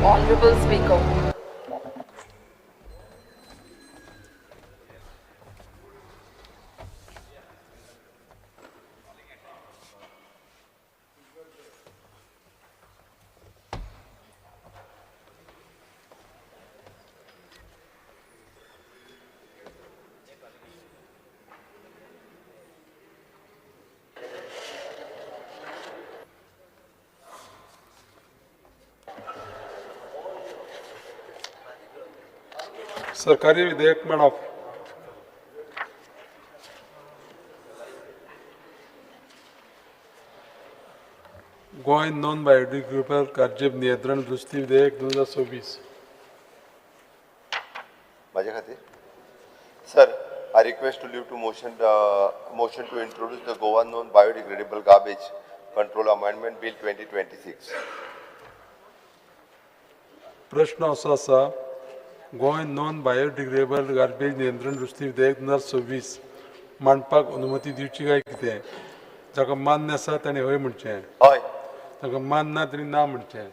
Honorable Speaker. सरकारी विधेयक मांडप. Goa non biodegradable garbage नियंत्रण दुरुस्ती विधेयक 2026. माझ्या खातीर sir, I request to leave to motion motion to introduce the Goa non biodegradable garbage control amendment bill 2026. प्रश्न असो आसा, गोंय नॉन बायोडिग्रेडेबल गार्बेज नियंत्रण दुरुस्ती विधेयक 2026 मांडपाक अनुमती दिवची काय कितें? जाका मान्य आसा ताणें हय म्हणचें. हय. ताका मान्य ना ताणें ना म्हणचें.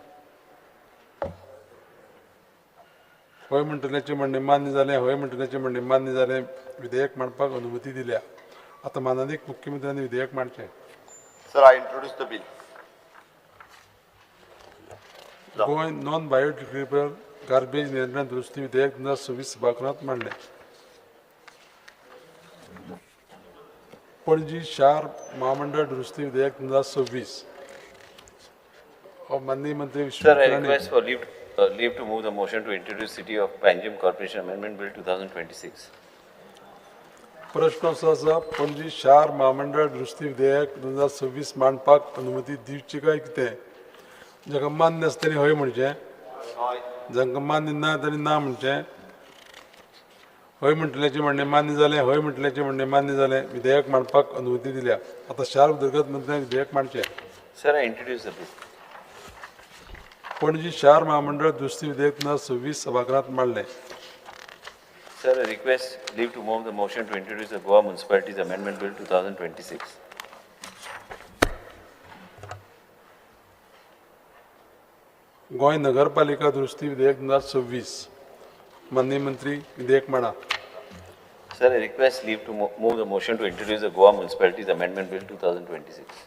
हय म्हणटल्याचें म्हणणें मान्य जालें. हय म्हणटल्याचें म्हणणें मान्य जालें. विधेयक मांडपाक अनुमती दिल्या. आतां मानादीक मुख्यमंत्र्यांनी विधेयक मांडचें. Sir, I introduce the bill. Goa non biodegradable garbage नियंत्रण दुरुस्ती विधेयक 2026 सभागृहात मांडलें. पणजी शार महामंडळ दुरुस्ती विधेयक 2026. माननीय मंत्री Sir, I Vishwajit Rane. request for leave to move the motion to introduce City of Panjim Corporation Amendment Bill 2026. प्रश्न असो आसा, पणजी शार महामंडळ दुरुस्ती विधेयक 2026 मांडपाक अनुमती दिवची काय कितें? जाका मान्य आसा ताणें हय म्हणचें. जांकां मान्य ना ताणें ना म्हणचें. हय म्हणटल्याचें म्हणणें मान्य जालें. हय म्हणटल्याचें म्हणणें मान्य जालें. विधेयक मांडपाक अनुमती दिल्या. आतां शार उदरगत मंत्र्यान विधेयक मांडचें. Sir, I introduce the bill. Panaji शार महामंडळ दुरुस्ती विधेयक 2026 सभागृहात मांडलें. Sir, I request leave to move the motion to introduce the Goa Municipalities Amendment Bill 2026. Goa नगरपालिका दुरुस्ती विधेयक 2026. माननीय मंत्री विधेयक मांडा. Sir, I request leave to move the motion to introduce the Goa Municipalities Amendment Bill 2026.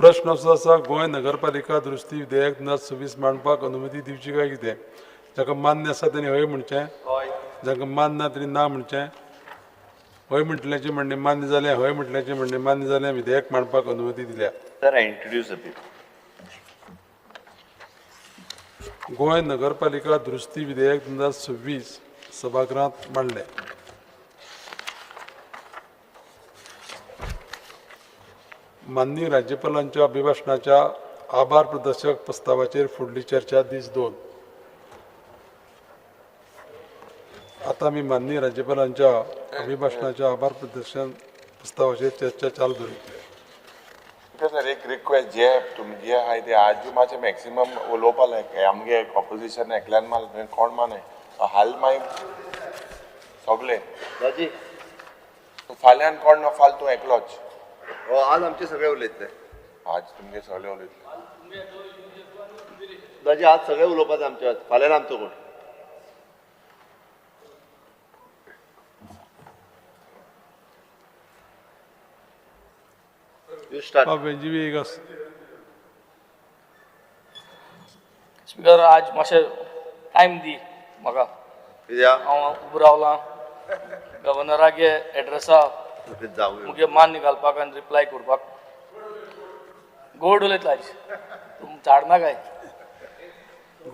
प्रश्न असो आसा, गोंय नगरपालिका दुरुस्ती विधेयक 2026 मांडपाक अनुमती दिवची काय कितें? जाका मान्य आसा ताणें हय म्हणचें. जांकां मान्य ना ताणें ना म्हणचें. हय म्हणटल्याचें म्हणणें मान्य जालें. हय म्हणटल्याचें म्हणणें मान्य जालें. विधेयक मांडपाक अनुमती दिल्या. Sir, I introduce the bill. Goa नगरपालिका दुरुस्ती विधेयक 2026 सभागृहात मांडलें. माननीय राज्यपालांच्या अभिभाशणाच्या आभार प्रदर्शक प्रस्तावाचेर फुडली चर्चा दीस 2. आता आमी माननीय राज्यपालांच्या अभिभाशणाच्या आभार प्रदर्शन प्रस्तावाचेर चर्चा चालू दवरितले. सर, एक रिक्वेस्ट, जे तुमगे आहाय ते आज मातशें मॅक्सिमम उलोवपा लायक आमगे ऑपोजिशन एकल्यान माल कोण माने हाल मागीर सगळे दाजी. फाल्यान कोण ना, फाल तूं एकलोच. हो, आज आमचे सगळे उलयतले. आज तुमगे सगळे उलयतले. दाजी, आज सगळे उलोवपाचे आमचे, फाल्यां आमचो कोण. You start. Venzy Viegas. Speaker, आज मातशें टायम दी म्हाका. कित्याक? हांव उबो रावलां गव्हर्नरागे एड्रेसा जावं. मुगे मान्य घालपाक आनी रिप्लाय करपाक. गोड उलयतलो आयज, तूं झाडना काय.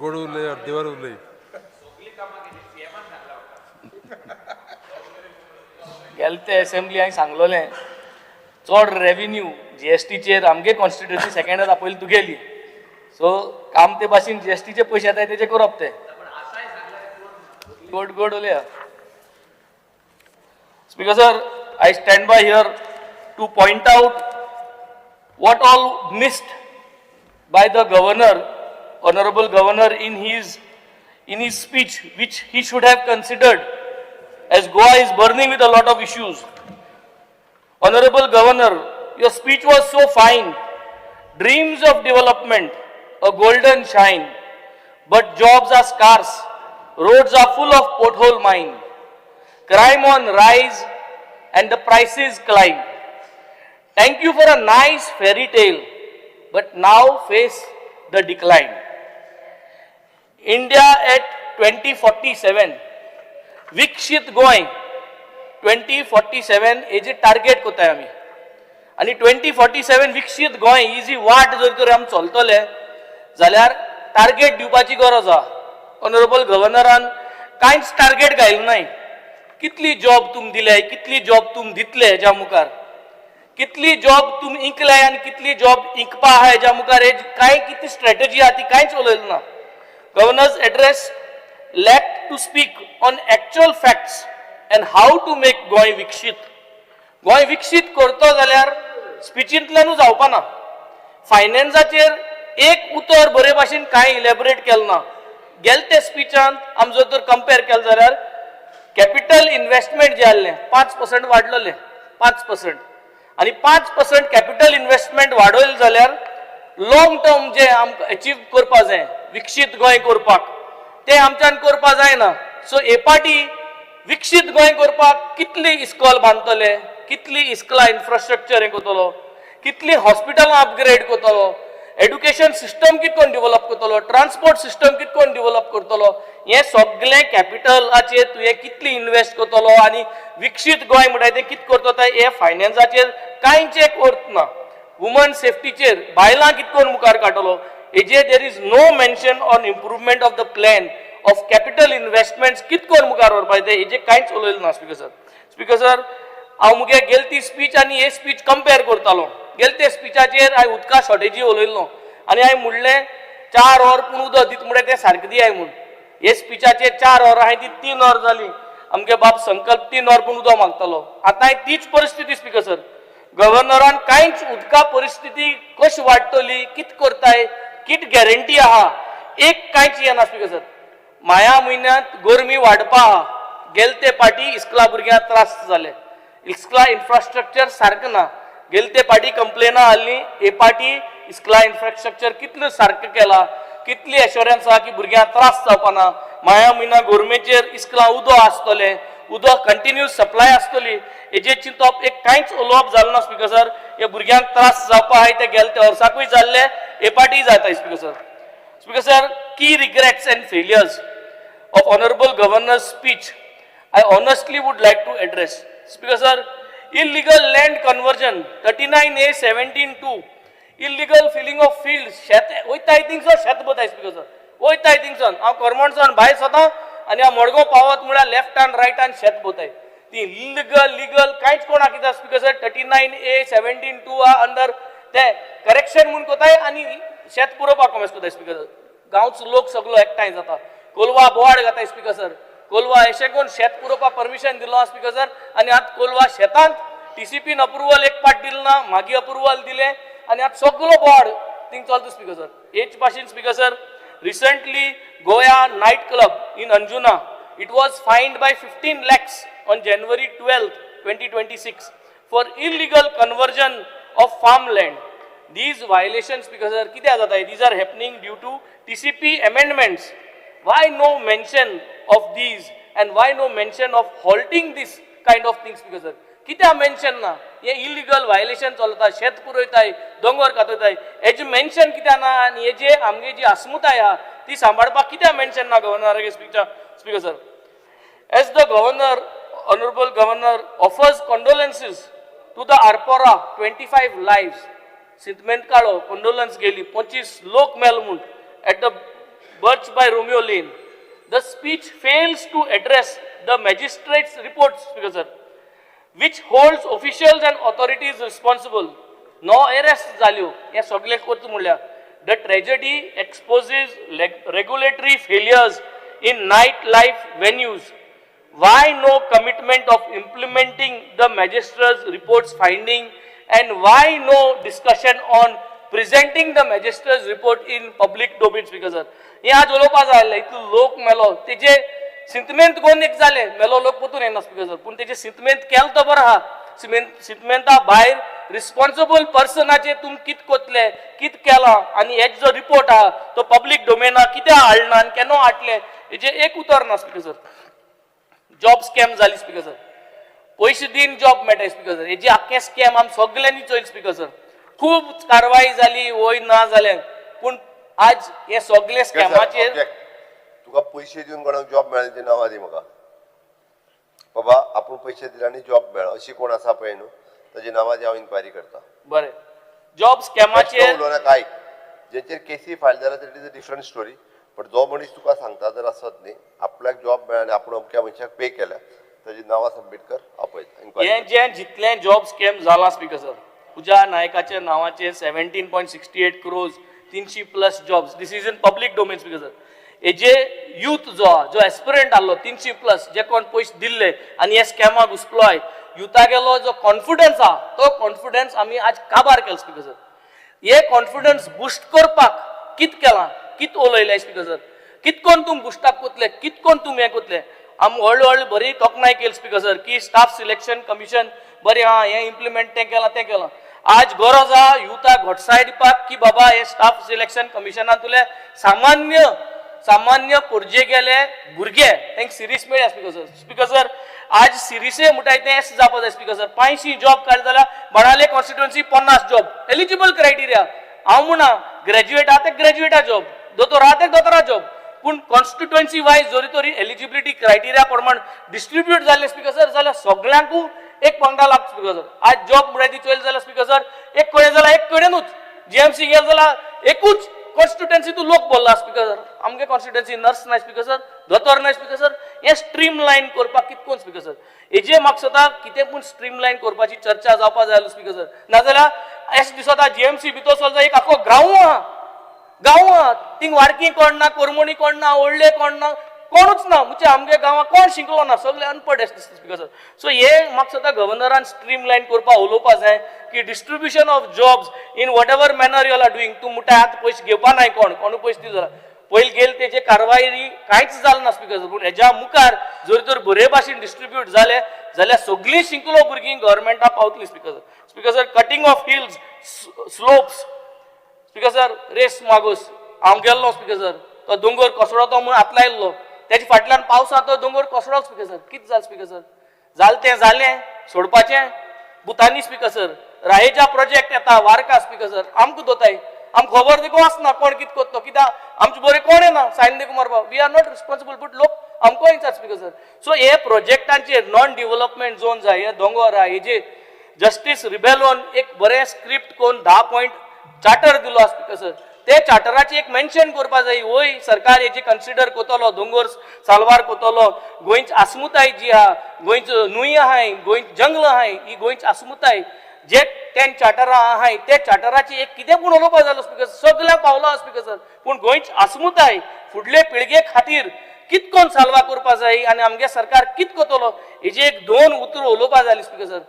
गोड उलय, अर्देवर उलय. गेले ते एसेंब्ली हांवें सांगलोलें, चड रेविन्यू जीएसटीचेर आमगे कॉन्स्टिट्युएन्सी सेकंड येता, पयलीं तुगेली. सो काम ते भाशेन जीएसटीचे पयशे येताय तेजे करप ते. गोड गोड उलया. Speaker sir, I stand by here to point out what all missed by the governor, honorable governor, in his speech, which he should have considered, as Goa is burning with a lot of issues. Honorable governor, your speech was so fine. Dreams of development, a golden shine. but jobs are scarce. Roads are full of pothole mine. Crime on rise and the prices climb. Thank you for a nice fairy tale, but now face the decline. India at 2047, विकसीत गोंय 2047 हेजे target कोताय आमी आनी 2047 विकसीत गोंय ही जी वाट जर तर आमी चलतले जाल्यार टार्गेट दिवपाची गरज आहा. ऑनरेबल गव्हर्नरान कांयच टार्गेट घायलें नाय. कितली जॉब तुम दिले, कितली जॉब तुम दितले, हेज्या मुखार कितली जॉब तुम इंकले आनी कितली जॉब इंकपा आहा, हेज्या मुखार हे कांय कितली स्ट्रॅटजी आहा ती कांयच उलयलें ना. Governor's address lack to speak on actual facts and how to make Goa विकसीत. गोंय विकसीत करतो जाल्यार स्पिचींतल्यानूच जावपा ना. फायनान्साचेर एक उतर बरे भाशेन कांय इलेबोरेट केलें ना. गेले ते स्पिचांत आमी जर तर कंपेर केलें जाल्यार कॅपिटल इन्वेस्टमेंट जें आहलें 5% वाडलेलें, 5%. आनी 5% कॅपिटल इन्वेस्टमेंट वाडयलें जाल्यार लॉंग टर्म जे आमकां एचीव करपा जाय विकसीत गोंय करपाक, तें आमच्यान करपा जायना. सो हे पाटी विकसीत गोंय करपाक कितली इस्कॉल बांदतले, कितली इस्कॉलां इन्फ्रास्ट्रक्चर हें करतलो, कितली हॉस्पिटलां अपग्रेड करतलो, एड्युकेशन सिस्टम कित कोन डेवलप करतलो, ट्रान्सपोर्ट सिस्टम कित कोन डेवलप करतलो, हें सगलें कॅपिटलाचेर तुवें कितली इन्वेस्ट करतलो आनी विकसीत गोंय म्हणटा तें कित करतलो तें हें फायनान्साचेर कांयच एक अर्थ ना. वुमन सेफ्टीचेर बायलां कित कोन मुखार काडटलो, हेजेर there is no mention on improvement of the plan of capital investments. कित कोन मुखार व्हरपाचें तें हेजेर कांयच उलयलें ना. स्पिकर सर, स्पिकर सर, हांव मुगे गेल ती स्पीच आनी हे स्पीच कंपेर करतालो. गेल ते स्पिचाचेर हांवें उदका शॉर्टेजी उलयल्लो आनी हांवें म्हणलें 4 वर पूण उदक दिता म्हणल्यार तें सारकें दियाय म्हूण. हे स्पिचाचेर 4 वरां आहाय ती 3 वर जाली. आमगे बाब संकल्प 3 वर पूण उदक मागतालो. आतांय तीच परिस्थिती. स्पिकर सर, गव्हर्नरान कांयच उदका परिस्थिती कशी वाडटली, कित करताय, कित गॅरंटी आहा, एक कांयच येना. स्पिकर सर, माया म्हयन्यांत गरमी वाडपा आहा. गेले ते पाटी इस्कुला भुरग्यांक त्रास जाले. इस्कुला इन्फ्रास्ट्रक्चर सारकें ना. गेले ते पाटी कंप्लेनां आहली. हे पाटी इस्कुला इन्फ्रास्ट्रक्चर कितलें सारकें केलां, कितली एश्योरन्स आहा की भुरग्यांक त्रास जावपा ना? माया म्हयन्या गोरमेचेर इस्कुलां उदक आसतलें, उदक कंटिन्यूस सप्लाय आसतली, हेजेर चिंतप एक कांयच उलोवप जालें ना. स्पिकर सर, हे भुरग्यांक त्रास जावपा आहाय ते गेले ते वर्साकूय जाल्ले, हे पाटीय जाता. Speaker sir, speaker sir, key regrets and failures of Honorable Governor's speech I honestly would like to address. Speaker sir, illegal land conversion, 39A 17(2), illegal filling of fields, शेत वयताय थिंगसर शेत बोताय. स्पीकर सर, वयताय थिंगसून हांव करमणसान भायर सोता आनी हांव मडगांव पावत म्हळ्यार लेफ्टान रायटान शेत बोताय ती इलिगल लिगल कांयच कोणाक कितें. Speaker sir, 39A 17(2 under ते करेक्शन म्हूण कोताय आनी शेत पुरोवपाक कॉमेस कोताय. स्पीकर सर, गांवचो लोक सगलो एकठांय जाता, कोलवा बोवाळ घाताय. स्पीकर सर, कोलवा अशें कोण शेत पुरोवपाक परमिशन दिलो. स्पीकर सर, आनी आतां कोलवा शेतांत टीसीपीन अप्रुवल एक पाट दिलें ना, मागीर अप्रुवल दिलें आनी आतां सगलो बोवाळ थिंग चलता. स्पीकर सर, हेच भाशेन, speaker sir, recently Goa night club in Anjuna, it was fined by 15 lakhs on January 12, 2026 for illegal conversion of farmland. These violations, because sir, कित्याक जाता? These are happening due to TCP amendments. Why no mention of these and why no mention of halting this kind of things, because sir? कित्याक mention ना? हे illegal violation चलता, शेत पुरयताय, दोंगर कातयताय, हेजें mention कित्याक ना? आनी हेजे आमगे जी अस्मिताय आहा ती सांबाळपाक कित्याक मेन्शन ना गव्हर्नरागे स्पीचा? Speaker sir, as the governor, honorable governor offers condolences to the Arpora 25 lives, सिंतमेंत काळो condolence गेली, 25 लोक मेल म्हूण at the Birch by Romeo Lane. The speech fails to address the magistrate's reports, Speaker sir, which holds officials and authorities responsible. No arrest जाल्यो हे सगळे करता म्हणल्यार the tragedy exposes regulatory failures in night life venues. Why no commitment of implementing the magistrate's report's finding and why no discussion on presenting the magistrate's report in public domain? Speaker sir, हे आज उलोवपा जाय आसलें. इतलो लोक मेलो, तेजे सिंतमेंत कोण एक जालें, मेलो लोक पोतून येना. स्पीकर सर, पूण तेजे सिंतमेंत केलो तो बरो आहा. सिमेंत सिंतमेंता भायर रिस्पॉन्सिबल पर्सनाचे तुम कित कोतले, कित केलां आनी हेच जो रिपोर्ट आहा तो पब्लीक डोमेना कित्याक हाडना आनी केन्ना हाडले हेजेर एक उतर ना स्पिकर सर. जॉब स्कॅम जाली स्पिकर सर, पयशे दिवन जॉब मेळटा स्पिकर सर. हेजी आख्खें स्कॅम आमी सगल्यांनी चोयलें स्पिकर सर. खूब कारवाय जाली वय ना जालें, पूण आज हे सगळे स्कॅमाचेर तुका पयशे दिवन कोणाक जॉब मेळ्ळा तेजी नांवां दी म्हाका. बाबा आपूण पयशे दिले आनी जॉब मेळ्ळो अशी कोण आसा पळय न्हू, ताजी नांवां दी, हांव इन्क्वायरी करता. बरें, जॉब स्कॅमाचेर उलोवनाका, आयक, जेचेर केसी फायल जाल्या that is a different story, but जो मनीस तुका सांगता जर आसत न्ही आपल्याक जॉब मेळ्ळा आनी आपूण अमक्या मनशाक पे केल्या ताजी नांवां सबमीट कर, हांव पळयता इन्क्वायरी. हें जें जितलें जॉब स्कॅम जालां स्पिकर सर, पुजा नायकाच्या नांवाचेर 17.68 crores, 300 plus jobs, this is in public domain speaker sir. हेजे यूथ जो आहा, जो एस्पिरंट आहलो 300 प्लस जे कोण पयशे दिल्ले आनी हे स्कॅमाक घुसलो आहाय, युथा गेलो जो कॉन्फिडन्स आहा तो कॉन्फिडन्स आमी आज काबार केलो स्पिकर सर. हे कॉन्फिडन्स बुस्ट करपाक कित केलां, कित उलयलें स्पिकर सर, कित कोण तुम बुस्टाक कोतले, कित कोण तुम हें कोतले. आमी व्हडली व्हडली बरी तोखणाय केली स्पिकर सर की स्टाफ सिलेक्शन कमिशन बरें आहा, हें इम्प्लिमेंट तें केलां तें केलां. आज गरज आहा युथाक घटसाय दिवपाक की बाबा हे स्टाफ सिलेक्शन कमिशनांतले सामान्य सामान्य पोरजे गेले भुरगे तांकां सिरीस मेळ्ळ्या स्पिकर सर. स्पिकर सर, आज सिरीसे म्हणटाय तें एस जावपा जाय स्पिकर सर. 500 जॉब काडले जाल्यार Benaulim constituency 50 job eligible criteria. हांव म्हणा ग्रॅज्युएट आहा ते ग्रॅज्युएटा जॉब, दोतोर आहा ते दोतोरा जॉब, पूण कॉन्स्टिट्युएन्सी वायज जरी तरी एलिजिबिलिटी क्रायटेरिया प्रमाण डिस्ट्रिब्यूट जाल्ले स्पिकर सर जाल्यार सगळ्यांकू एक पंगडा लागता स्पिकर सर. आज जॉब म्हणल्यार ती चोयले जाल्यार स्पिकर सर एक कडेन जाल्यार एक कडेनूच जीएमसी गेले जाल्यार एकूच कॉन्स्टिट्युएन्सी तूं लोक भरला स्पिकर सर. आमगे कॉन्स्टिट्युएन्सी नर्स ना स्पिकर सर, दोतोर ना स्पिकर सर. हें स्ट्रीम लायन करपाक कितकोन स्पिकर सर, हेजे म्हाका दिसता कितें पूण स्ट्रीम लायन करपाची चर्चा जावपा जाय स्पिकर सर. नाजाल्यार अशें दिसता जीएमसी भितर सरलो एक आख्खो ग्रावंड आहा, गांव आहा, थिंग वारकी कोण ना, करमणी कोण ना, व्हडले कोण ना, कोणूच ना. म्हणजे आमगे गांवांत कोण शिकलो ना, सगळे अनपड आसता स्पिकर सर. सो हे म्हाका दिसता गव्हर्नरान स्ट्रीम लायन करपाक उलोवपा जाय की distribution of jobs in whatever manner you are doing. तूं म्हणटा आतां पयशे घेवपा नाय, कोण कोणूय पयशे दिलो जाल्यार पयलीं गेले तेजे कारवाय कांयच जालें ना स्पिकर सर. पूण हेज्या मुखार जर तर बरे भाशेन डिस्ट्रिब्यूट जाले जाल्यार सगळीं शिकलो भुरगीं गव्हर्मेंटा पावतलीं speaker sir. Speaker sir, cutting of hills slopes speaker sir, Reis Magos हांव गेल्लो स्पिकर सर, तो दोंगर कोसळो तो म्हणून हात लायल्लो, तेजे फाटल्यान पावसांत तो दोंगर कोसळो स्पिकर सर. कितें जालें स्पिकर सर, जालें तें जालें सोडपाचें Bhutani speaker sir. Raheja project येता वारका स्पिकर सर, आमकां दोताय, आमकां खबर देखून आसना कोण कितें करतो, कित्याक आमचे बरें कोण येना सायन देखून मारपाक, we are not responsible, but लोक आमकां विचार स्पिकर सर. सो हे प्रोजेक्टांचेर नॉन डिवलपमेंट झोन जाय, हे दोंगर आहा, हेजे जस्टीस रिबेलोन एक बरें स्क्रिप्ट करून 10 पॉयंट चार्टर दिलो आसा स्पिकर सर. ते चार्टराची एक मेन्शन करपा जाय, वय सरकार हेजी कन्सिडर करतलो, दोंगर साल्वार करतलो, गोंयची आस्मुताय जी आहा, गोंयचो न्हंय आहाय, गोंयची जंगल आहाय, ही गोंयची आस्मुताय जे 10 चार्टरां आहाय ते चार्टराची एक कितें पूण उलोवपा जालो स्पिकर, सगळ्यांक पावलो स्पिकर सर. पूण गोंयची आस्मुताय फुडले पिळगे खातीर कितकोन साल्वार करपा जाय आनी आमगे सरकार कित करतलो हेजी एक दोन उतरां उलोवपा जाय स्पिकर सर.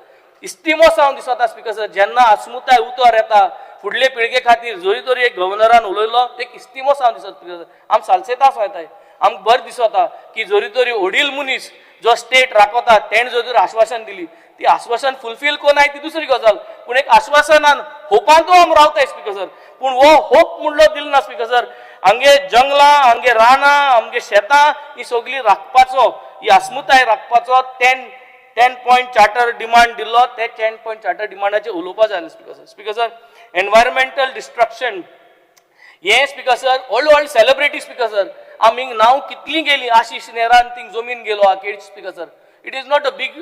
इस्तिमोस हांव दिसता स्पिकर सर, जेन्ना आस्मुताय उतर येता फुडले पिळगे खातीर जरी तरी एक गव्हर्नरान उलयलो एक इस्तिमोस हांव दिसता स्पिकर सर. आम सालसेतास वयताय, आमकां बरें दिसता की जरी तरी वडील मनीस जो स्टेट राखता तेणें जरी तर आश्वासन दिली ती आश्वासन फुलफील कोनाय ती दुसरी गजाल, पूण एक आश्वासनान होपांतू आम रावताय स्पिकर सर. पूण हो होप म्हणलो दिलो ना स्पिकर सर. आमगे जंगलां, आमगे रानां, आमगे शेतां ही सगळी राखपाचो, ही आस्मुताय राखपाचो 10 पॉयंट चार्टर डिमांड दिल्लो, ते 10 पॉयंट चार्टर डिमांडाचेर उलोवपा जाय speaker sir. Speaker sir, environmental destruction हे स्पिकर सर, व्हडले व्हडले सेलिब्रिटी स्पिकर सर, आमी नांव कितलीं गेलीं, आशिश नेहरान थिंग जमीन गेलो आकेड speaker sir, it is not a big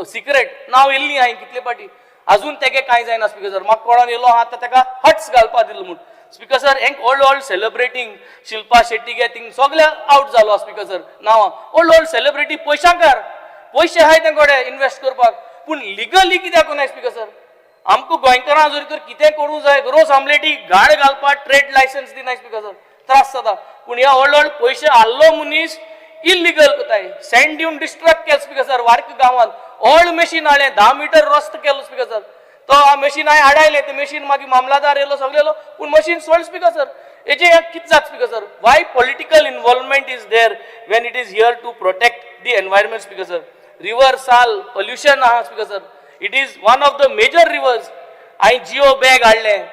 secret, नांव येयल्लीं हांवें कितले फाटी, अजून तेगे कांय जायना स्पिकर सर. म्हाका कोणान येयलो आहा आतां तेका हट्स घालपा दिलो म्हूण स्पिकर सर. हेंक व्हडले व्हडले सेलिब्रेटींग शिल्पा शेट्टी गे थिंग सगळे आवट जालो स्पिकर सर. नांवां व्हडले व्हडले सेलिब्रिटी, पयशांकार, पयशे आहाय तें कडेन इनवेस्ट करपाक, पूण लिगली कित्याक कोनाय स्पिकर सर. आमकां गोंयकारां जरी तर कितें करूं जाय, रोस आमलेटी गाड घालपाक ट्रेड लायसन्स दिनाय स्पिकर सर, त्रास जाता. पूण ह्या व्हडले व्हडले पयशे आहलो मनीस इलिगल कोताय. सँड दिवन डिस्ट्रक्ट केल स्पिकर सर. वार्क गांवांत व्हड मशीन हाडलें, 10 मिटर रस्तो केलो स्पिकर सर. तो मशीन हांवें हाडायलें, तें मशीन मागीर मामलादार येयलो, सगळे येयलो, पूण मशीन सोड स्पिकर सर. हेजे कितें जाता speaker sir? Why political involvement is there when it is here to protect the environment speaker sir? River Sal pollution आहा speaker sir, it is one of the major rivers. हांवें Jio bag हाडलें,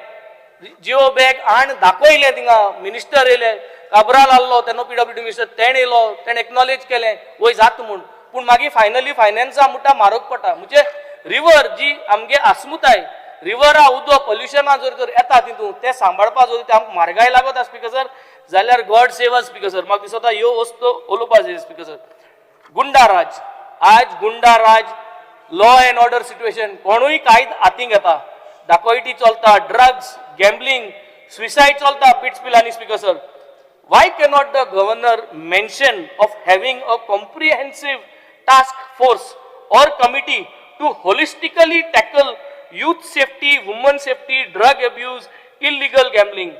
Jio bag हाण दाखयलें थिंगा. Minister येयले, काब्राल आहलो तेन्ना PWD minister, तेणें येयलो, तेणें एक्नॉलेज केलें वय जाता म्हूण. पूण मागीर फायनली फायनान्सा म्हणटा म्हारग पडटा. म्हणजे रिवर जी आमगे आस्मुताय रिवरा उदक पोल्युशना जर तर येता तितून तें सांबाळपा जर तें आमकां म्हारगाय लागत आसा स्पिकर सर, जाल्यार गॉड सेव अस स्पिकर सर. म्हाका दिसता ह्यो वस्तू उलोवपा जाय स्पिकर सर. गुंडा राज, आज गुंडा राज, लॉ एंड ऑर्डर सिट्युएशन, कोणूय कांयच हातीं घेता, दाकोयटी चलता, ड्रग्स, गॅम्बलिंग, सुसायड चलता पिट्स Pilani. Speaker sir, why cannot the governor mention of having a comprehensive task force or committee to holistically tackle youth safety, women safety, drug abuse, illegal gambling?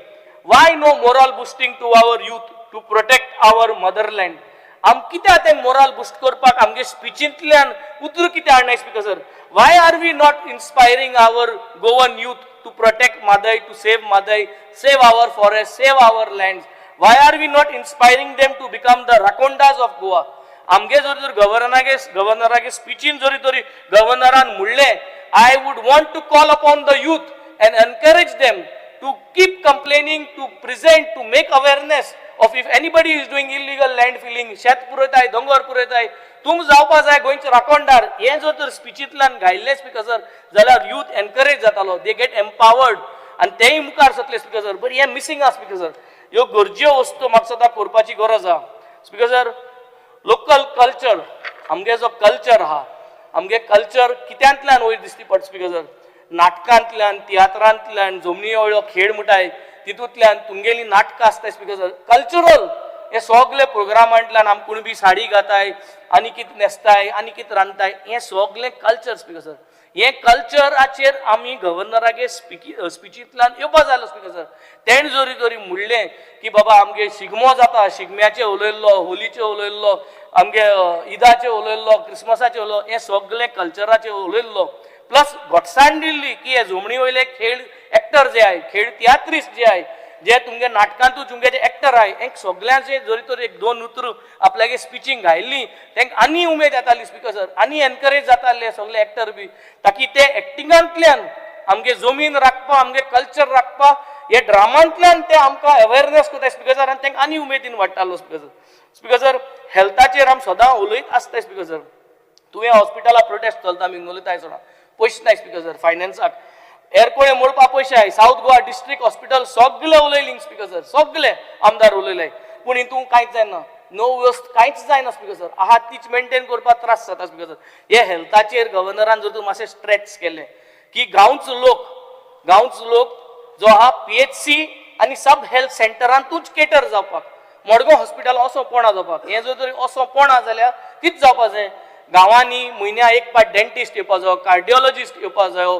Why no moral boosting to our youth to protect our motherland? आम कित्याक तें morale boost करपाक आमगे स्पिचींतल्यान उतर कित्याक हाडनाय speaker sir? Why are we not inspiring our Goan youth to protect Mhadei, to save Mhadei, save our forest, save our land? Why are we not inspiring them to become the Rakondas of Goa? आमगे जर जर गव्हर्नरागे स्पिचीन जरी तरी गव्हर्नरान म्हणलें, I would want to call upon the youth and encourage them to keep complaining, to present, to make awareness of if anybody is doing illegal land filling, शेत पुरयताय, दोंगर पुरयताय, तुम जावपा जाय गोंयचे राखणदार. हें जर तर स्पिचींतल्यान घायल्लें स्पिकर सर, जाल्यार यूथ एनकरेज जातालो, they get empowered आनी तेय मुखार सरतले स्पिकर सर. बट हें मिसींग आसा स्पिकर सर. ह्यो गरज्यो वस्तू म्हाका सदां करपाची गरज आसा स्पिकर सर. लोकल कल्चर, आमगे जो कल्चर आहा, आमगे कल्चर कित्यांतल्यान वयर दिसती पडटा स्पिकर सर? नाटकांतल्यान, तियात्रांतल्यान, जमनी वयलो खेळ म्हणटाय तितूंतल्यान, तुमगेली नाटकां आसताय स्पिकर सर. कल्चरल हे सगळे प्रोग्रामांतल्यान आम कुणबी साडी घाताय आनी कितें न्हेसताय आनी कितें रांदताय, हें सगळें कल्चर स्पिकर सर. हें कल्चराचेर आमी गव्हर्नरागे स्पिचींतल्यान येवपा जाय स्पिकर सर. तेणें जरी तरी म्हणलें की बाबा आमगे शिगमो जाता, शिगम्याचे उलयल्लो, होलीचे उलयल्लो, आमगे ईदाचे उलयल्लो, क्रिसमसाचे उलयलो, हें सगळें कल्चराचे उलयल्लो, प्लस घटसाण दिल्ली की हे जमनी वयले खेळ एक्टर जे आहाय, खेळ तियात्रिस्ट जे आहाय, जे तुमगे नाटकांतू तुमगे जे एक्टर आहाय, हें सगळ्यांचे जरी तर एक दोन उतरां आपल्यागे स्पिचींग घायल्ली, तांकां आनी उमेद येताली स्पिकर सर, आनी एनकरेज जाताले सगळे एक्टर बी, ताकी ते एक्टिंगांतल्यान आमगे जमीन राखपा, आमगे कल्चर राखपा, हे ड्रामांतल्यान ते आमकां अवेरनेस करता स्पिकर सर, आनी तांकां आनी उमेदीन वाडटालो स्पिकर सर. स्पिकर सर, हेल्थाचेर आमी सदां उलयत आसताय स्पिकर सर. तुवें हॉस्पिटला प्रोटेस्ट चलता, आमी उलयताय सोडा, पयशे नाय स्पिकर सर. फायनान्साक एरकोळे मोडपा पयशे आहाय. सावथ गोवा डिस्ट्रिक्ट हॉस्पिटल सगळे उलयली स्पिकर सर, सगळे आमदार उलयले, पूण हितून कांयच जायना, नो वेवस्था कांयच जायना स्पिकर सर. आहा तीच मेंटेन करपाक त्रास जाता स्पिकर सर. हे हेल्थाचेर गव्हर्नरान जर तूं मातशें स्ट्रेच केलें की गांवचो लोक जो आहा पीएचसी आनी सब हेल्थ सेंटरांतूच केटर जावपाक, मडगांव हॉस्पिटल असो पोणा जावपाक, हें जर तरी असो पोणा जाल्यार कितें जावपा जाय? गांवांनी म्हयन्या एक पाट डेंटिस्ट येवपा जायो, कार्डिओलॉजिस्ट येवपा जायो,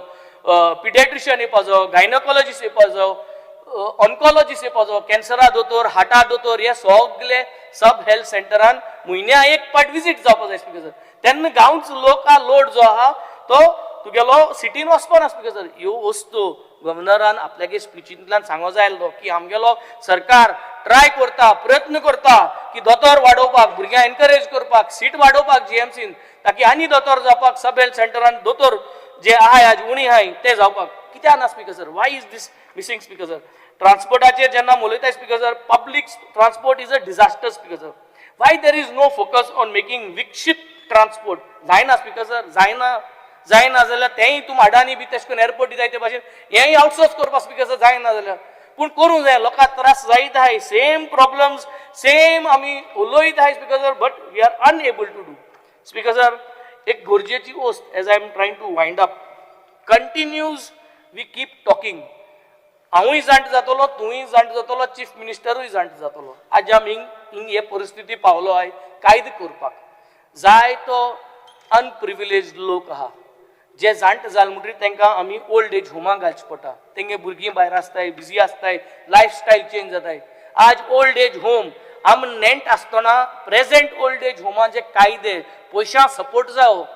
पिडियाट्रिशियन येवपा जायो, गायनोकॉलॉजिस्ट येवपा जायो, ऑन्कॉलॉजिस्ट येवपा जायो, कॅन्सरा दोतोर, हार्टा दोतोर, हे सगळे सब हेल्थ सेंटरान म्हयन्या एक पाट विजीट जावपा जाय स्पिकर सर. तेन्ना गांवचो लोका लोड जो आहा तो तुगेलो सिटीन वचपा ना स्पिकर सर. ह्यो वस्तू गव्हर्नरान आपल्यागे स्पिचींतल्यान सांगो जाय आसलो की आमगेलो सरकार ट्राय करता, प्रयत्न करता की दोतोर वाडोवपाक, भुरग्यांक एनकरेज करपाक, सीट वाडोवपाक जीएमसीन, ताकी आनी दोतोर जावपाक, सब हेल्थ सेंटरान दोतोर जे आहाय आज उणी आहाय ते जावपाक. कित्याक ना speaker sir? Why is this missing, speaker sir? ट्रान्सपोर्टाचेर जेन्ना उलयता speaker sir, public transport is a disaster, speaker sir. Why there is no focus on making विकसीत ट्रान्सपोर्ट? जायना स्पिकर सर, जायना. जायना जाल्यार तेंय तूं अडानी बी तशें करून एअरपोर्ट दिताय ते भाशेन हेंय आउटसोर्स करपाक स्पिकर सर, जायना जाल्यार. पूण करूंक जाय. लोकांक त्रास जायत आहाय, सेम प्रॉब्लम्स सेम आमी उलयत आहाय speaker sir, but we are unable to do. Speaker sir, एक गरजेची वस्त, as I am trying to wind up, continuous we keep talking. हांवूय जाणटो जातलो, तुंवूय जाणटो जातलो, चीफ मिनिस्टरूय जाणटो जातलो. आज आमी हिंग हिंग हे परिस्थिती पावलो आहाय. कायदो करपाक जाय तो अनप्रिविलेज लोक आहा जे जाणटे जाले म्हणटकीर तांकां आमी ओल्ड एज होमाक घालचें पडटा. तेंगे भुरगीं भायर आसताय, बिजी आसताय, लायफस्टायल चेंज जाताय. आज ओल्ड एज होम आम नेण्ट आसतना प्रेजेंट ओल्ड एज होमाचे कायदे, पयशां सपोर्ट जावो.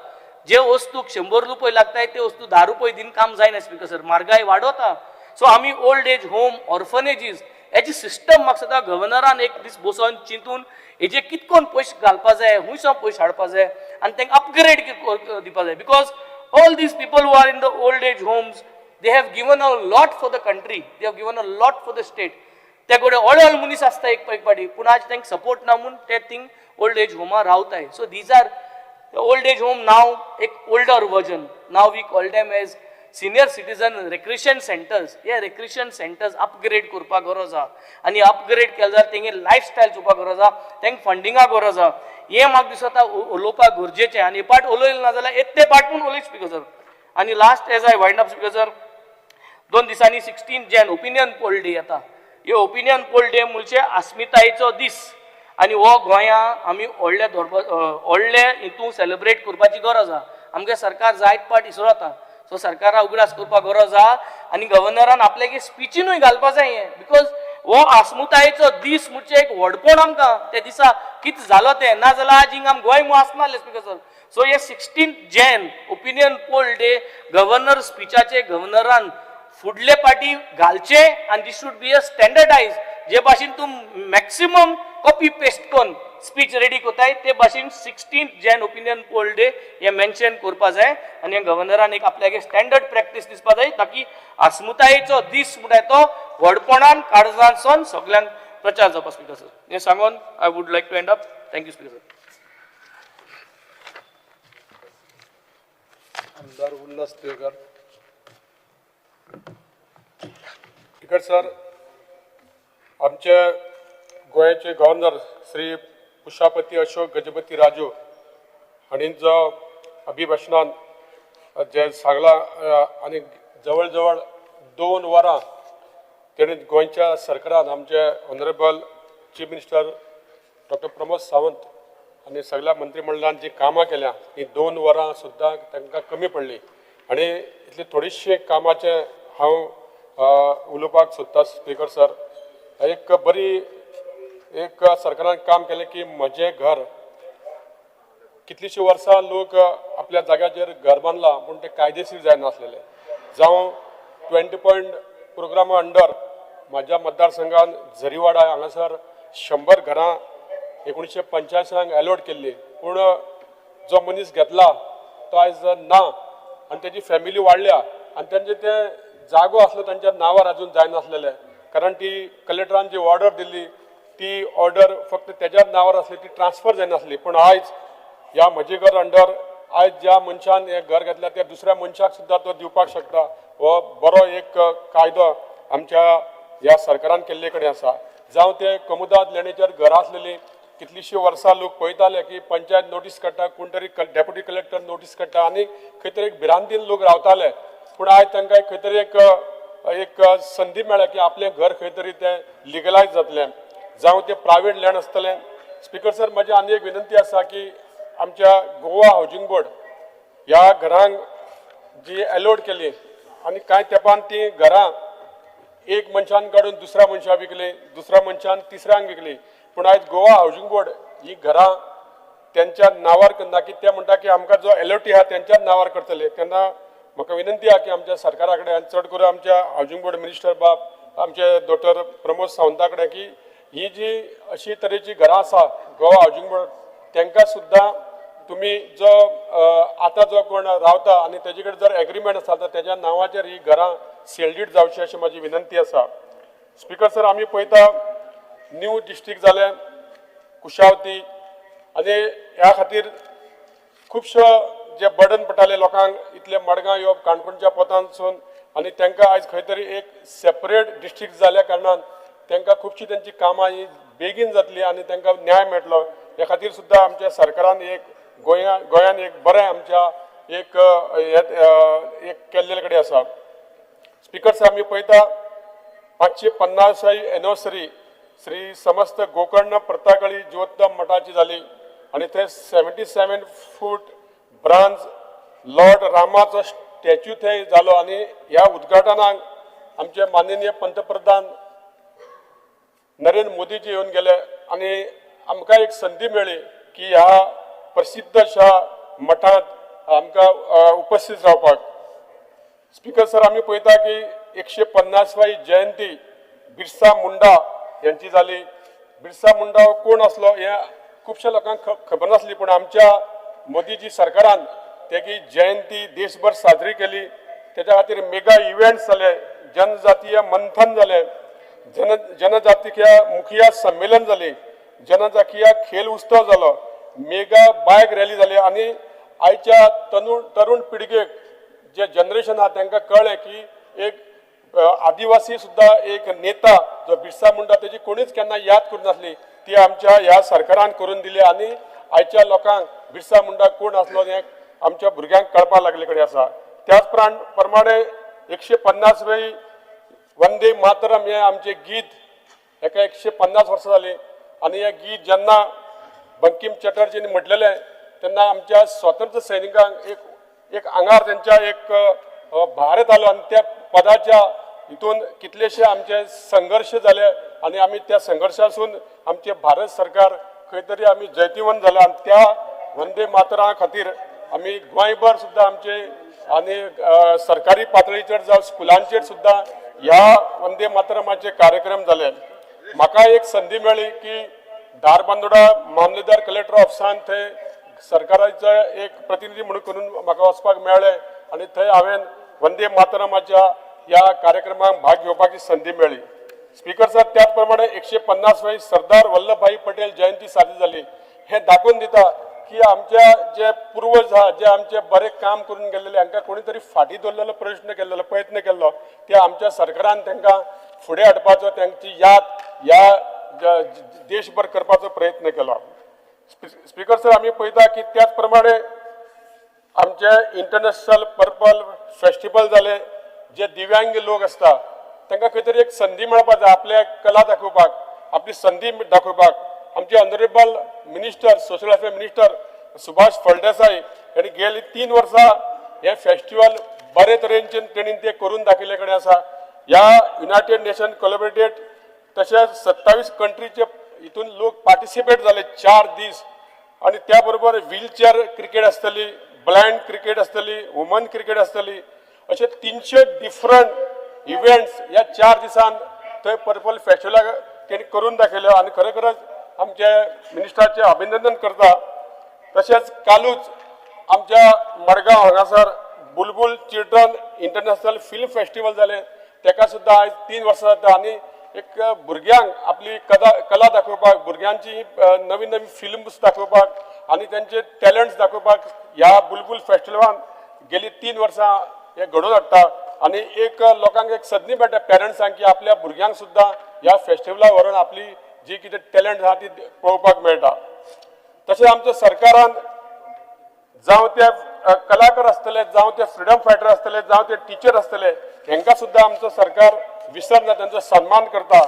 जे वस्तूक 100 रुपये लागताय ते वस्तू 10 रुपये दिवन काम जायना स्पिकर सर. म्हारगाय वाडोता. सो आमी ओल्ड एज होम, ऑर्फनेजीस हेजी सिस्टम म्हाका दिसता गव्हर्नरान एक दीस बसोन चिंतून हेजे कितकोन पयशे घालपा जाय, हुंयसावन पयशे हाडपा जाय आनी तांकां अपग्रेड दिवपा जाय, because all these people who are in the old age homes They have given a lot for the country, they have given a lot for the state. ते कडेन व्हडले व्हडले मनीस आसता एक एक पाटी, पूण आज तांकां सपोर्ट ना म्हूण ते थिंग ओल्ड एज होमा रावताय. So these are old age home now एक older version. Now we call them as senior citizen recreation centres. हे रेक्रिएशन सेंटर्स अपग्रेड करपाक गरज आहा आनी अपग्रेड केले जाल्यार तेंगे लायफस्टायल चोवपाक गरज आहा, तांकां फंडिंगा गरज आहा. हें म्हाका दिसता उलोवपाक गरजेचें आनी हे पाट उलयलें ना जाल्यार येत ते पाट पूण उलय स्पीकर सर. आनी last as I wind up speaker sir, 2 दिसांनी 16 Jan opinion poll day येता. हे ओपिनियन पोल डे म्हणजे अस्मितायेचो दीस आनी हो गोंया आमी व्हडले धरपा व्हडले हितून सेलिब्रेट करपाची गरज आहा. आमगे सरकार जायत पाट इसरो जाता, सो सरकारा उगडास करपाक गरज आहा आनी गव्हर्नरान आपल्यागे स्पिचीनूय घालपा जाय हें, because हो अस्मितायेचो दीस म्हणजे एक व्हडपण आमकां त्या दिसा कितें जालो तें, ना जाल्यार आज हिंगा आम गोंय म्हूण आसनासलें स्पीकर सर. सो हे 16 Jan opinion poll day governor स्पिचाचे गव्हर्नरान फुडले पाटी घालचे आनी this should be a standardise. जे भाशेन तूं मॅक्सिमम कॉपी पेस्ट करून स्पीच रेडी कोताय ते भाशेन 16 Jan opinion poll day हे मेन्शन करपा जाय आनी हे गव्हर्नरान एक आपल्यागे स्टँडर्ड प्रॅक्टीस दिसपा जाय, ताकी अस्मितायेचो दीस म्हणटा तो व्हडपणान काळजांतसून सगल्यांक प्रचार जावपा स्पीकर सर. हें सांगून I would like to end up. Thank you speaker sir. आमदार उल्हास तुयेंकार. स्पीकर सर, आमचे गोंयचे गव्हर्नर श्री पुषापती अशोक गजपती राजू हांणी जो अभिभाशणान जें सांगलां आनी जवळ जवळ 2 वरां तेणी गोंयच्या सरकारान आमचे honourable chief minister doctor Pramod Sawant आनी सगळ्या मंत्रीमंडळान जी कामां केल्या ती 2 वरां सुद्दां तांकां कमी पडली आनी इतली थोडीशी कामाचें हांव उलोवपाक सोदता. स्पीकर सर, एक बरी एक सरकारान काम केलें की म्हजें घर कितलींशीं वर्सां लोक आपल्या जाग्याचेर घर बांदलां पूण तें कायदेशीर जायनासलेलें. जावं 20 पॉयंट प्रोग्रामा अंडर म्हाज्या मतदारसंघान झरीवाडा हांगासर 100 घरां 1985 एलॉट केल्ली, पूण जो मनीस घेतला तो आयज ना आनी तेजी फॅमिली वाडल्या आनी तेंचे ते जागो आसलो तांच्या नांवार अजून जायनासलेले, कारण ती कलेक्टरान जी ऑर्डर दिल्ली ती ऑर्डर फक्त तेज्याच नांवार आसली, ती ट्रान्सफर जायनासली. पूण आयज ह्या म्हजें घर अंडर आयज ज्या मनशान हें घर घेतल्या त्या दुसऱ्या मनशाक सुद्दां तो दिवपाक शकता. हो बरो एक कायदो आमच्या ह्या सरकारान केल्ले कडेन आसा. जावं ते कोमुदाद लेणीचेर घरां आसलेलीं कितलींशीं वर्सां लोक पळयताले की पंचायत नोटीस काडटा, कोण तरी डेप्युटी कलेक्टर नोटीस काडटा आनी खंय तरी एक भिरांतीन लोक रावताले. पूण आयज तांकां खंय तरी एक संदी मेळ्ळ्या की आपलें घर खंय तरी तें लिगलायज जातलें, जावं तें प्रायवेट लँड आसतलें. स्पीकर सर, म्हजी आनी एक विनंती आसा की आमच्या गोवा हावजींग बोर्ड ह्या घरांक जी एलॉट केली आनी कांय तेंपान ती घरां एक मनशान काडून दुसऱ्या मनशाक विकली, दुसऱ्या मनशान तिसऱ्यांक विकली, पूण आयज गोवा हावजींग बोर्ड ही घरां तेंच्या नांवार करना की ते म्हणटा की आमकां जो एलॉटी आहा तेंच्याच नांवार करतले. तेन्ना म्हाका विनंती आहा की आमच्या सरकारा कडेन आनी चड करून आमच्या हावजींग बोर्ड मिनिस्टर बाब आमचे डॉक्टर प्रमोद सावंता कडेन की ही जी अशी तरेची घरां आसा गोवा हावजींग बोर्ड तांकां सुद्दां तुमी जो आतां जो कोण रावता आनी तेजे कडेन जर एग्रीमेंट आसा तर तेज्या नांवाचेर ही घरां सेल्डीड जावची अशी म्हाजी विनंती आसा. स्पीकर सर, आमी पळयता न्यू डिस्ट्रिक्ट जालें कुशावती आनी ह्या खातीर खुबशो जे बर्डन पडटाले लोकांक इतले मडगांव येवप काणकोणच्या पोतांतसून आनी तांकां आयज खंय तरी एक सेपरेट डिस्ट्रिक्ट जाल्या कारणान तांकां खुबशी तेंची कामां ही बेगीन जातली आनी तांकां न्याय मेळटलो. हे खातीर सुद्दां आमच्या सरकारान एक गोंयान एक बरें आमच्या एक एक केल्ले कडेन आसा. स्पीकर साहेब, आमी पळयता 550 एनिवर्सरी श्री समस्त गोकर्ण प्रताकळी जिवोत्तम मठाची जाली आनी थंय 77 फूट ब्रांज लॉर्ड रामाचो स्टॅच्यू थंय जालो आनी ह्या उद्घाटनाक आमचे माननीय पंतप्रधान नरेंद्र मोदीजी येवन गेले आनी आमकां एक संदी मेळ्ळी की ह्या प्रसिद्ध अशा मठांत आमकां उपस्थित रावपाक. स्पीकर सर, आमी पळयता की 150वी जयंती बिरसा मुंडा यांची जाली. बिरसा मुंडा हो कोण आसलो हें खुबश्या लोकांक खबर नासली, पूण आमच्या मोदीजी सरकारान तेगी जयंती देशभर साजरी केली. तेच्या खातीर मेगा इव्हेंट्स जाले, जनजातीय मंथन जाले, जनजातीय मुखिया संमेलन जाली, जनजातीय खेल उत्सव जालो, मेगा बायक रॅली जाली आनी आयच्या तरुण पिळगेक जे जनरेशन आहा तांकां कळ्ळें की एक आदिवासी सुद्दां एक नेता जो बिरसा मुंडा तेजी कोणीच केन्ना याद करूं नासली, ती आमच्या ह्या सरकारान करून दिली आनी आयच्या लोकांक बिरसा मुंडा कोण आसलो हें आमच्या भुरग्यांक कळपाक लागले कडेन आसा. त्याच प्रमाणे 150 वे वंदे मातरम हें आमचें गीत हेका 150 वर्सां जालीं आनी हें गीत जेन्ना बंकीम चटर्जींनी म्हटलेलें तेन्ना आमच्या स्वतंत्र सैनिकांक एक एक आंगार तेंच्या एक भार येतालो आनी त्या पदाच्या हितून कितलेशे आमचे संघर्श जाले आनी आमी त्या संघर्शासून आमचे भारत सरकार खंय तरी आमी जैतिवंत जाले आनी त्या वंदे मातरा खातीर आमी गोंयभर सुद्दां आमचे आनी सरकारी पातळीचेर जावं स्कुलांचेर सुद्दां ह्या वंदे मातरमाचे कार्यक्रम जाले. म्हाका एक संदी मेळ्ळी की धारबांदोडा मामलेदार कलेक्टर ऑफिसान थंय सरकाराचो एक प्रतिनिधी म्हणून करून म्हाका वचपाक मेळ्ळें आनी थंय हांवें वंदे मातरमाच्या ह्या कार्यक्रमाक भाग घेवपाची संदी मेळ्ळी. स्पीकर सर, त्याच प्रमाणे 150 वे सरदार वल्लभभाई पटेल जयंती साजरी जाली. हे दाखोवन दिता की आमच्या जे पुर्वज आहा, जे आमचे बरे काम करून गेल्लेले, हांकां कोणी तरी फाटीं दवरलेलो प्रश्न केल्लो, प्रयत्न केल्लो, ते आमच्या सरकारान तांकां फुडें हाडपाचो, तांची याद ह्या देशभर करपाचो प्रयत्न केलो. स्पीकर सर, आमी पळयता की त्याच प्रमाणे आमचे इंटरनॅशनल पर्पल फेस्टिवल जाले. जे दिव्यांग लोक आसता तांकां खंय तरी एक संदी मेळपाक जाय आपल्या कला दाखोवपाक, आपली संदी दाखोवपाक. आमचे honourable minister, social welfare minister Subhash Phaldesai यांनी गेली 3 वर्सां हे फेस्टिवल बरे तरेन तेणी ते करून दाखयल्ले कडेन आसा. ह्या युनायटेड नेशन कोलॅबरेटेड तशेंच 27 कंट्रीचे हितून लोक पार्टिसिपेट जाले 4 दीस आनी त्या बरोबर व्हीलचेअर क्रिकेट आसतली, ब्लायंड क्रिकेट आसतली, वुमन क्रिकेट आसतली, अशे 300 डिफरंट इव्हेंट्स ह्या 4 दिसान थंय पर्पल फेस्टिवलाक तेणी करून दाखयलो आनी खरें खरेंच आमचे मिनिस्टराचें अभिनंदन करता. तशेंच कालूच आमच्या मडगांव हांगासर बुलबुल चिल्ड्रन इंटरनॅशनल फिल्म फेस्टिवल जालें. तेका सुद्दां आयज 3 वर्सां जाता आनी एक भुरग्यांक आपली कला दाखोवपाक, भुरग्यांची नवीन नवीन फिल्म्स दाखोवपाक आनी तेंचे टॅलंट्स दाखोवपाक ह्या बुलबुल फेस्टिवलान गेली 3 वर्सां हे घडोवन हाडटा आनी एक लोकांक एक संदी मेळटा, पेरंट्सांक, की आपल्या भुरग्यांक सुद्दां ह्या फेस्टिवलाक व्हरून आपली जी कितें टॅलंट आहा ती पळोवपाक मेळटा. तशें आमच्या सरकारान जावं ते कलाकार आसतले, जावं ते फ्रिडम फायटर आसतले, जावं ते टिचर आसतले, हेंकां सुद्दां आमचो सरकार विसरना, तांचो सन्मान करता.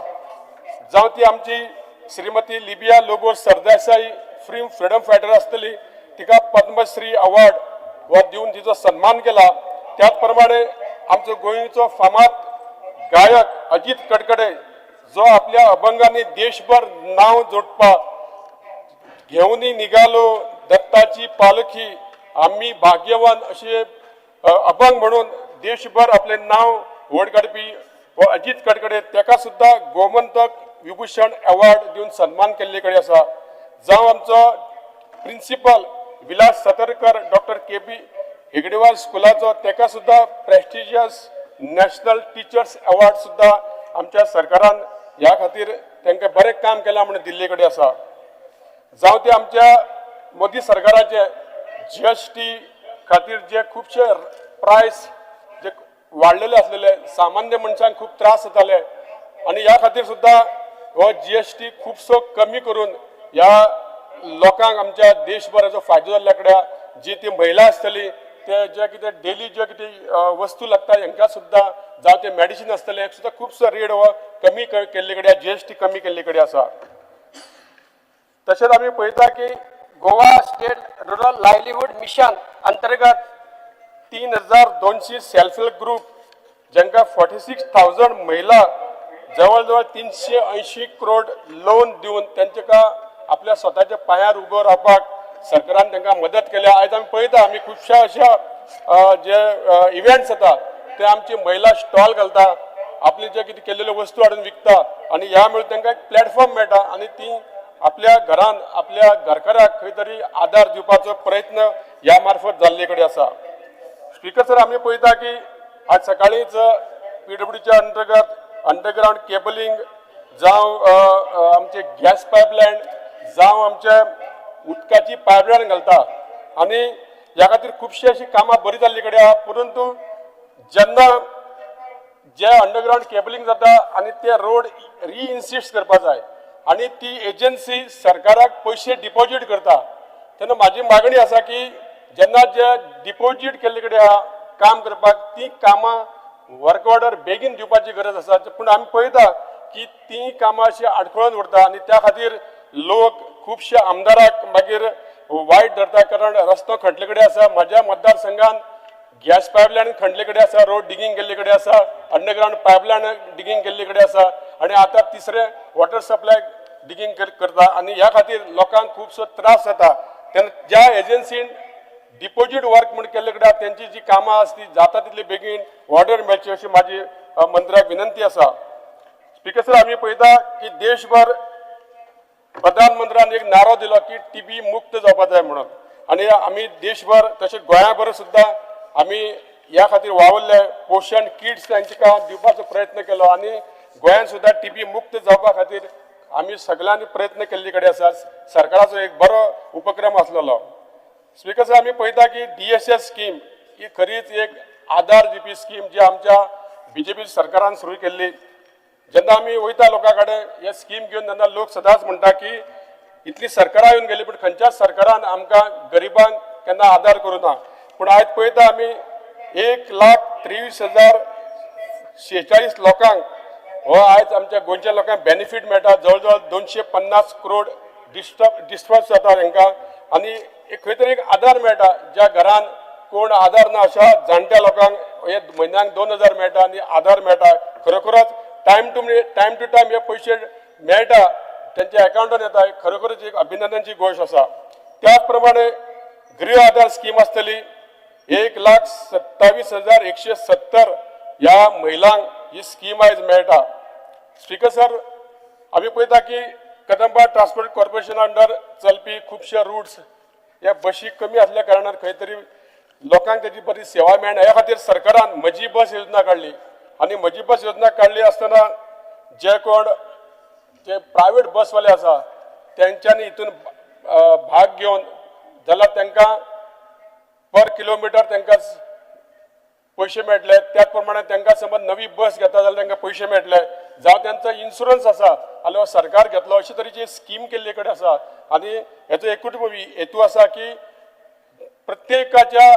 जावं ती आमची श्रीमती लिबिया लोबो सरदेसाई फ्रीडम फायटर आसतली, तिका पद्मश्री अवॉर्ड हो दिवन तिचो सन्मान केला. त्याच प्रमाणे आमचो गोंयचो फामाद गायक अजित कडकडे, जो आपल्या अभंगांनी देशभर नांव जोडपाक घेऊन निघालो दत्ताची पालखी, आम्ही भाग्यवान असे अभंग म्हणून देशभर आपले नाव व्हड काडपी हो अजित कडकडे, तेका सुद्दां गोमंतक विभूषण अवॉर्ड दिवन सन्मान केल्ले कडेन आसा. जावं आमचो प्रिन्सिपल विलास सतरकर, डॉक्टर के पी हेगडेवार स्कुलाचो, तेका सुद्दां प्रेस्टिजियस नॅशनल टिचर्स अवॉर्ड सुद्दां आमच्या सरकारान ह्या खातीर तांकां बरें काम केलां म्हणून दिल्ले कडेन आसा. जावं ते आमच्या मोदी सरकाराचे जीएसटी खातीर जे खुबशे प्रायस जे वाडलेले आसलेले, सामान्य मनशांक खूब त्रास जाताले आनी ह्या खातीर सुद्दां हो जीएसटी खुबसो कमी करून ह्या लोकांक आमच्या देशभराचो फायदो जाल्ल्या कडेन, जी ती महिला आसतली ते जे कितें डेली जे कितें वस्तू लागता हेंकां सुद्दां, जावं ते मेडिसीन आसतलें, सुद्दां खुबसो रेट हो कमी केल्ले कडेन, जीएसटी कमी केल्ले कडेन आसा. तशेंच आमी पळयता की Goa state rural livelihood mission अंतर्गत 3200 सेल्फ हेल्प ग्रुप, जांकां 46,000 महिला, जवळ जवळ 380 करोड लोन दिवन तेंका आपल्या स्वताच्या पांयार उबो रावपाक सरकारान तांकां मदत केल्या. आयज आमी पळयता, आमी खुबश्या अशा जे इव्हेंट्स जाता ते आमची महिला स्टॉल घालता, आपली जे कितें केल्लेल्यो वस्तू हाडून विकता आनी ह्या मुळे तांकां एक प्लॅटफॉर्म मेळटा आनी ती आपल्या घरान आपल्या घरकाराक खंय तरी आदार दिवपाचो प्रयत्न ह्या मार्फत जाल्ले कडेन आसा. स्पीकर सर, आमी पळयता की आज सकाळींच पीडब्ल्यूडीच्या अंतर्गत अंडरग्रावंड केबलिंग जावं आमचे गॅस पायपलायन जावं आमचे उदकाची पायपलायन घालता आनी ह्या खातीर खुबशी अशी कामां बरी जाल्ली कडेन आहा. परंतु जेन्ना जे अंडरग्रावंड केबलिंग जाता आनी ते रोड रिइन्सिस्ट करपा जाय आनी ती एजन्सी सरकाराक पयशे डिपॉजीट करता, तेन्ना म्हाजी मागणी आसा की जेन्ना जे डिपॉजीट केल्ले कडेन आहा काम करपाक ती कामां वर्क ऑर्डर बेगीन दिवपाची गरज आसा. पूण आमी पळयता की ती कामां अशी आडखळून उरता आनी त्या खातीर लोक खुबशे आमदाराक मागीर वायट धरता, कारण रस्तो खणले कडेन आसा. म्हाज्या मतदारसंघान गॅस पायपलायन खणले कडेन आसा, रोड डिगींग केल्ले कडेन आसा, अंडरग्रावंड पायपलायन डिगींग केल्ले कडेन आसा आनी आतां तिसरें वॉटर सप्लाय डिगींग करता आनी ह्या खातीर लोकांक खुबसो त्रास जाता. तेन्ना ज्या एजन्सीन डिपॉजीट वर्क म्हूण केल्ले कडेन तेंची जी कामां आसा ती जाता तितली बेगीन ऑर्डर मेळची अशी म्हाजी मंत्र्याक विनंती आसा. स्पिकर सर, आमी पळयता की देशभर प्रधानमंत्र्यान एक नारो दिलो की टीबी मुक्त जावपा जाय म्हणून आनी आमी देशभर तशें गोंयाभर सुद्दां आमी ह्या खातीर वावुरले, पोशण किट्स तांकां दिवपाचो प्रयत्न केलो आनी गोंयान सुद्दां टीबी मुक्त जावपा खातीर आमी सगळ्यांनी प्रयत्न केल्ले कडेन आसा. सरकाराचो एक बरो उपक्रम आसलेलो. स्पिकर सर, आमी पळयता की DSS scheme ही खरीच एक आदार दिवपी स्कीम जी आमच्या बीजेपी सरकारान सुरू केल्ली. जेन्ना आमी वयता लोकां कडेन हे स्कीम घेवन तेन्ना लोक सदांच म्हणटा की इतली सरकारां येवन गेली पूण खंयच्याच सरकारान आमकां गरिबांक केन्ना आदार करूं ना. पूण आयज पळयता आमी 1,23,046 लोकांक हो आयज आमच्या गोंयच्या लोकांक बेनिफीट मेळटा. जवळ जवळ 250 करोड डिस्टर्ब जाता तांकां आनी एक खंय तरी एक आदार मेळटा. ज्या घरान कोण आदार ना अशा जाणट्या लोकांक हे म्हयन्याक 2,000 मेळटा आनी आदार मेळटा. खरोखरच टायम टू टायम हे पयशे मेळटा, तेंच्या एकावंटान येता. खरोखरच एक अभिनंदनची गोश्ट आसा. त्याच प्रमाणे गृह आधार स्कीम आसतली. 1,27,170 ह्या महिलांक ही स्कीम आयज मेळटा. स्पिकर सर, आमी पळयता की कदंबा ट्रान्सपोर्ट कॉर्पोरेशन अंडर चलपी खुबशे रुट्स ह्या बशी कमी आसल्या कारणान खंय तरी लोकांक तेजी बरी सेवा मेळना. ह्या खातीर सरकारान म्हजी बस योजना काडली आनी म्हजी बस योजना काडली आसतना जे कोण जे प्रायवेट बसवाले आसा तेंच्यांनी हितून भाग घेवन जाल्यार तांकां पर किलोमिटर तांकां पयशे मेळटले. त्याच प्रमाणे तांकां समज नवी बस घेता जाल्यार तांकां पयशे मेळटले, जावं तेंचो इन्शुरन्स आसा जाल्यार सरकार घेतलो. अशे तरेची स्कीम केल्ले कडेन आसा आनी हेचो एकूच हेतू आसा की प्रत्येकाच्या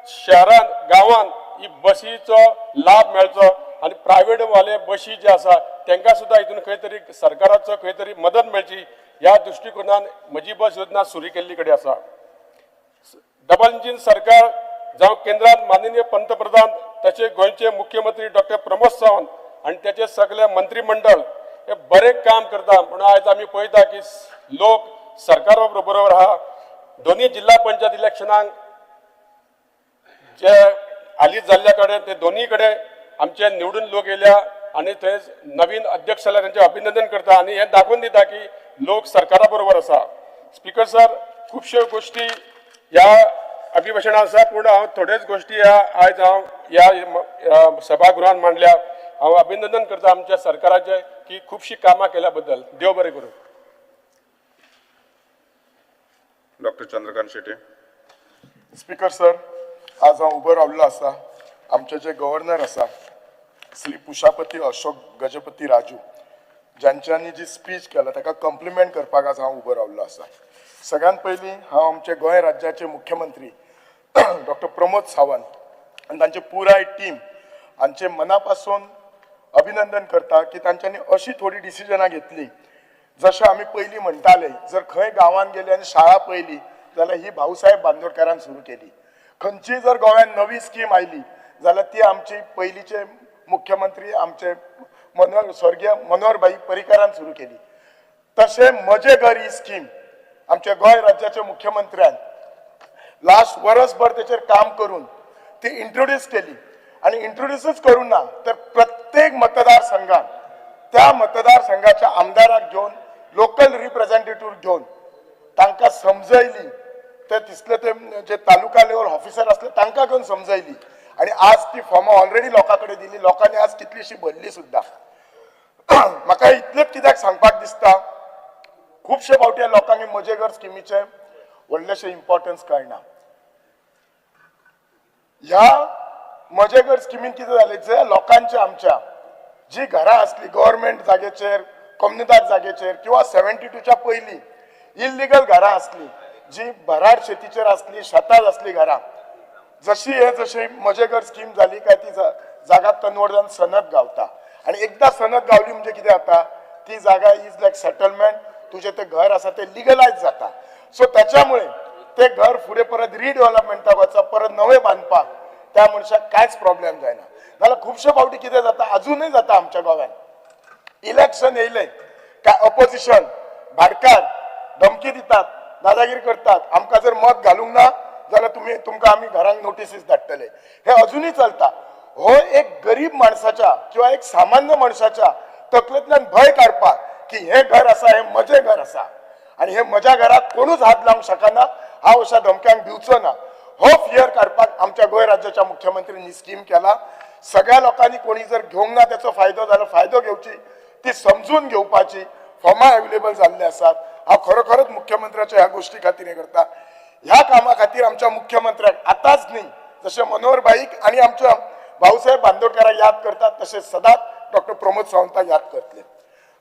शहरान गांवान ही बसीचो लाभ मेळचो आनी प्रायवेट वाले बशी जे आसा तांकां सुद्दां हितून खंय तरी सरकाराचो खंय तरी मदत मेळची ह्या दृश्टिकोनान म्हजी बस योजना सुरू केल्ली कडेन आसा. डबल इंजीन सरकार जावं केंद्रात माननीय पंतप्रधान तशें गोंयचे मुख्यमंत्री डॉक्टर प्रमोद सावंत आनी तेचे सगळे मंत्रीमंडळ हे बरें काम करता. म्हणून आयज आमी पळयता की लोक सरकारा बरोबर आहा. दोनूय जिल्हा पंचायत इलेक्शनाक जे हालींच जाल्ल्या कडेन ते दोनूय कडेन आमचे निवडून लोक येयल्या आनी थंय नवीन अध्यक्ष जाल्यार तेंचें अभिनंदन करता आनी हें दाखोवन दिता की लोक सरकारा बरोबर आसा. स्पिकर सर, खुबश्यो गोश्टी ह्या अभिभाशणान आसा पूण हांव थोड्योच गोश्टी ह्या आयज हांव ह्या सभागृहान मांडल्या. हांव अभिनंदन करता आमच्या सरकाराचें की खुबशीं कामां केल्या बद्दल. देव बरें करूं. Doctor Chandrakant Shetye. Speaker sir, आज हांव उबो रावल्लो आसा आमचे जे गव्हर्नर आसा श्री पुषापती अशोक गजपती राजू ज्यांच्यांनी जी स्पीच केला ताका कॉम्प्लिमेंट करपाक आज हांव उबो रावल्लो आसा. सगळ्यात पयलीं हांव आमचे गोंय राज्याचे मुख्यमंत्री डॉक्टर प्रमोद सावंत आनी तांचे पुराय टीम हांचे मना पासून अभिनंदन करता की तांच्यांनी अशी थोडी डिसिजनां घेतली. जशें आमी पयलीं म्हणटाले जर खंय गांवांत गेले आनी शाळा पळयली जाल्यार ही भाऊसाहेब बांदोडकारान सुरू केली. खंयची जर गोंयांत नवी स्कीम आयली जाल्यार ती आमची पयलींचे मुख्यमंत्री आमचे मनोहर स्वर्गीय मनोहरभाई पर्रीकारान सुरू केली. तशें म्हजें घर ही स्कीम आमच्या गोंय राज्याच्या मुख्यमंत्र्यान लास्ट वरसभर तेचेर काम करून ती इंट्रोड्यूस केली आनी इंट्रोड्यूसूच करूं ना तर प्रत्येक मतदारसंघात त्या मतदारसंघाच्या आमदाराक घेवन लोकल रिप्रेझेंटेटिव्ह घेवन तांकां समजयली, ते तिसले ते जे तालुका लेवल ऑफिसर आसले तांकां घेवन समजयली आनी आज ती फॉर्मां ऑलरेडी लोकां कडेन दिली, लोकांनी आज कितलीशी भरली सुद्दां. म्हाका इतलेंच कित्याक सांगपाक दिसता, खुबशे फावटी लोकांक म्हजें घर स्किमीचें व्हडलेशें इम्पॉर्टन्स कळना. ह्या म्हजें घर स्किमीन कितें जालें, जे लोकांचे आमच्या जी घरां आसली गव्हर्मेंट जागेचेर, कोमुनिदाद जागेचेर किंवा 72च्या पयलीं इल्लिगल घरां आसली, जी भराड शेतीचेर आसली, शेतांत आसली घरां, जशी हे जशी म्हजें घर स्कीम जाली काय ती जागा कन्वर्ट जावन सनद गावता. आनी एकदां सनद गावली म्हणजे कितें जाता, ती जागा is like settlement, तुजें तें घर आसा तें लिगलायज जाता. सो त्याच्यामुळे ते घर फुडें परत रिडेव्हलपमेंटाक वचप, परत नवें बांदपाक त्या मनशाक कांयच प्रॉब्लेम जायना. नाजाल्यार खुबशे फावटी कितें जाता, अजुनूय जाता आमच्या गोव्यान, इलेक्शन येयलें काय ऑपोजिशन भाटकार धमकी दितात, दादागिरी करतात, आमकां जर मत घालूंक ना जाल्यार तुमी तुमकां आमी घरांक नोटिसीस धाडटले. हे अजुनूय चलता. हो एक गरीब माणसाच्या किंवा एक सामान्य मनशाच्या तकलेंतल्यान भंय काडपाक की हें घर आसा, हें म्हजें घर आसा आनी हे म्हज्या घराक कोणूच हात लावंक शकना, हांव अशा धमक्यांक दिवचो ना, हो फियर काडपाक आमच्या गोंय राज्याच्या मुख्यमंत्र्यांनी स्कीम केला. सगळ्या लोकांनी कोणी जर घेवंक ना त्याचो फायदो जाल्यार फायदो घेवची, ती समजून घेवपाची. फॉर्मां अवेलेबल जाल्ले आसात. हांव खरोखरच मुख्यमंत्र्याच्या ह्या गोश्टी खातीर हें करता. ह्या कामा खातीर आमच्या मुख्यमंत्र्याक आतांच न्ही, जशें मनोहर भाईक आनी आमच्या भाऊसाहेब बांदोडकाराक याद करतात तशें सदांच डॉक्टर प्रमोद सावंताक याद करतले.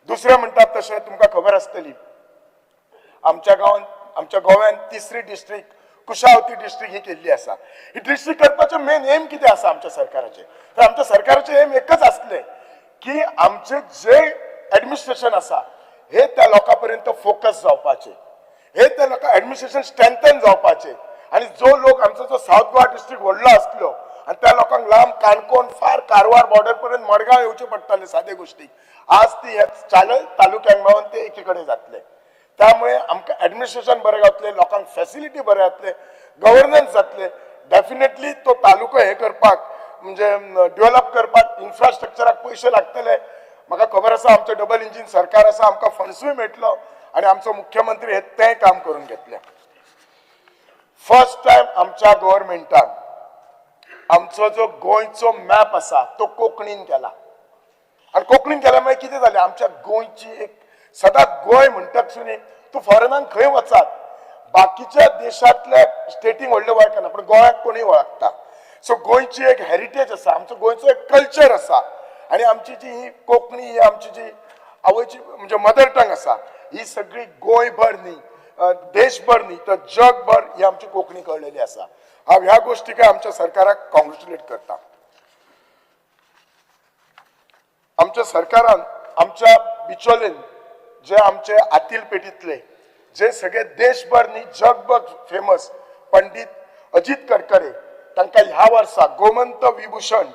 दुसरें म्हणटात तशें तुमकां खबर आसतली, आमच्या गांवांत, आमच्या गोव्यान तिसरी डिस्ट्रिक्ट कुशावती डिस्ट्रिक्ट ही केल्ली आसा. ही डिस्ट्रिक्ट करपाचें मेन एम कितें आसा आमच्या सरकाराचें, तर आमच्या सरकाराचें एम एकच आसलें की आमचें जे एडमिनिस्ट्रेशन आसा हे त्या लोकां पर्यंत फोकस जावपाचें, हे त्या लोकां एडमिनिस्ट्रेशन स्ट्रेंथन जावपाचें. आनी जो लोक आमचो जो सावथ गोवा डिस्ट्रिक्ट व्हडलो आसलो आनी त्या लोकांक लांब काणकोण फार कारवार बॉर्डर पर्यंत मडगांव येवचें पडटालें सादे गोश्टीक, आज ती ह्या चारय तालुक्यांक मेळोन ते एकी कडेन जातले. त्यामुळे आमकां एडमिनिस्ट्रेशन बरें गावतलें, लोकांक फॅसिलिटी बरें जातलें, गव्हर्नन्स जातलें. डेफिनेटली तो तालुको हे करपाक म्हणजे डेव्हलप करपाक इन्फ्रास्ट्रक्चराक पयशे लागतले. म्हाका खबर आसा आमचें डबल इंजीन सरकार आसा, आमकां फंड्सूय मेळटलो आनी आमचो मुख्यमंत्री हे तें काम करून घेतलें. फर्स्ट टायम आमच्या गव्हर्मेंटान आमचो जो गोंयचो मॅप आसा तो कोंकणीन केला. आनी कोंकणीन केल्या मागीर कितें जालें, आमच्या गोंयची एक सदांच गोंय म्हणटात सुनी तूं फॉरेनाक खंय वचात, बाकीच्या देशांतल्या स्टेटींक व्हडले वळखना पूण गोंयाक कोणूय वळखता. सो गोंयची एक हेरिटेज आसा, आमचो गोंयचो एक कल्चर आसा आनी आमची जी ही कोंकणी ही आमची जी आवयची म्हणजे मदर टंग आसा, ही सगळी गोंयभर न्ही, देशभर न्ही तर जगभर ही आमची कोंकणी कळलेली आसा. हांव ह्या गोश्टीक आमच्या सरकाराक कॉंग्रेच्युलेट करता. आमच्या सरकारान आमच्या बिचोलेन जे आमचे आतील पेटीतले जे सगळे देशभर न्ही जगभर फेमस पंडित अजित करकरे तांकां ह्या वर्सा गोमंत विभूषण